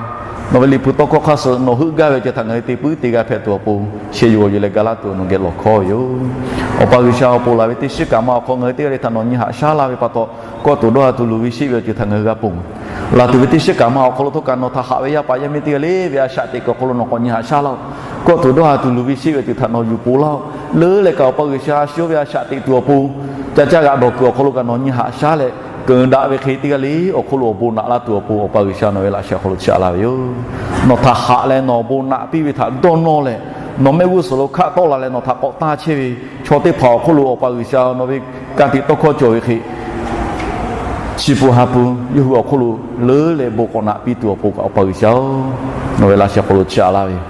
Nawˬ ve liꞈ hpu tawˇ hkawˇ hk'aˇ suh nawˬ heuˆ gaˇ ve ceuˬ htaꞈ ngaˬ hui te puiˉ te g'a hpehꞈ tuˬ awˬ pon, sheh yuˬ g'awˬ yuˬ leh ga laˇ tuˬ nawˬ geh lawˬ hkawˇ ve yoˬ. Awˬ pa G'uiˬsha, awˬ pon laˬ ve teˇ shiˉ kaꞈ ma awˬ hk'aw ngaˬ hui teˇ g'aˇ le htaꞈ nawˬ nyi haꞈ shaˉ laˇ ve pa taw, kawˆ tuˬ dawˇ ha tuˬ luˬ ve sheˆ ve awˬ ceuˬ htaꞈ ngaˬ hui g'a ponˬ. Laˬ tuˬ ve teˇ shiˉ kaꞈ ma awˬ hk'aw lo htawˇ kaꞈ nawˬ htaꞈ haꞈ ve yaˇ paˍ yaˇ miˇ teˇ g'aˇ le ve a shaꞈ teꞈ kuiˬ awˬ hk'aw lo nawˬ k'awꞈ nyi haꞈ shaˉ laˇ-oˆ. Kawˆ tuˬ dawˇ ha tuˬ luˬ ve sheˆ ve awˬ ceuˬ htaꞈ nawˬ yuˬ ponˬ laˇ-oˆ. Leuˉ leh kaꞈ Awˬ pa G'uiˬsha, a shu yawˇ ve a shaꞈ teꞈ tuˬ awˬ pon, ca caˇ g'aꞈ dawˬ kuiˬ awˬ hk'aw lo kaꞈ nawˬ nyi haꞈ shaˉ leh, keunˍ daꞈ ve hk'e teˇ g'aˇ le awˬ hk'aw lo awˬ bon naꞈ laˇ tuˬ awˬ pon, Awˬ pa G'uiˬsha nawˬ ve laꞈ sheh awˬ hk'aw lo chiˇ aꞈ laˇ ve yoˬ. Nawˬ htaꞈ haꞈ leh nawˬ awˬ bon naꞈ piˇ ve htaꞈ dawˇ nawˇ leh, nawˬ mehˆ g'uˇ suhˍ lo hkaˆ tawˆ la leh nawˬ htaꞈ k'awꞈ taˇ chehˇ ve chaw teˇ hpaˍ awˬ hk'oˆ lo Awˬ pa G'uiˬsha nawˬ ve ka tiꞈ tawˇ hkawˇ cawˬ ve hk'e, chi pun ha pun yawˇ hui awˬ hk'oˆ lo leuˉ leh bon k'awꞈ naꞈ piˇ tuˬ awˬ pon kaꞈ Awˬ pa G'uiˬsha-oˬ, nawˬ ve laꞈ sheh awˬ hk'aw lo chiˇ aꞈ laˇ ve yoˬ.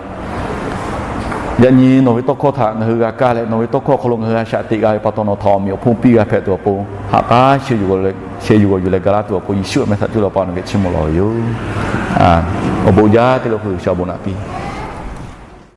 Yaꞈ nyi nawˬ ve tawˇ hkawˇ htaꞈ ngaˬ hui g'a kaˇ leh, nawˬ ve tawˇ hkawˇ awˬ hk'aw lo ngaˬ hui a shaꞈ teꞈ g'a ve pa taw, nawˬ htaꞈ awˬ meꞈ awˬ hponˇ piˇ g'a hpehꞈ tuˬ awˬ pon, ha k'aˉ sheh yuˬ g'awˬ yuˬ leh ga laˇ tuˬ awˬ pon, Yeˍsuˆ awˬ meh htaꞈ cuˇ leh Awˬ pa nawˬ geh chiˇ mvuh lawˬ ve yoˬ. Awˬ bon jaˇ teˇ lo hk'e G'uiˬsha awˬ bon naꞈ piˇ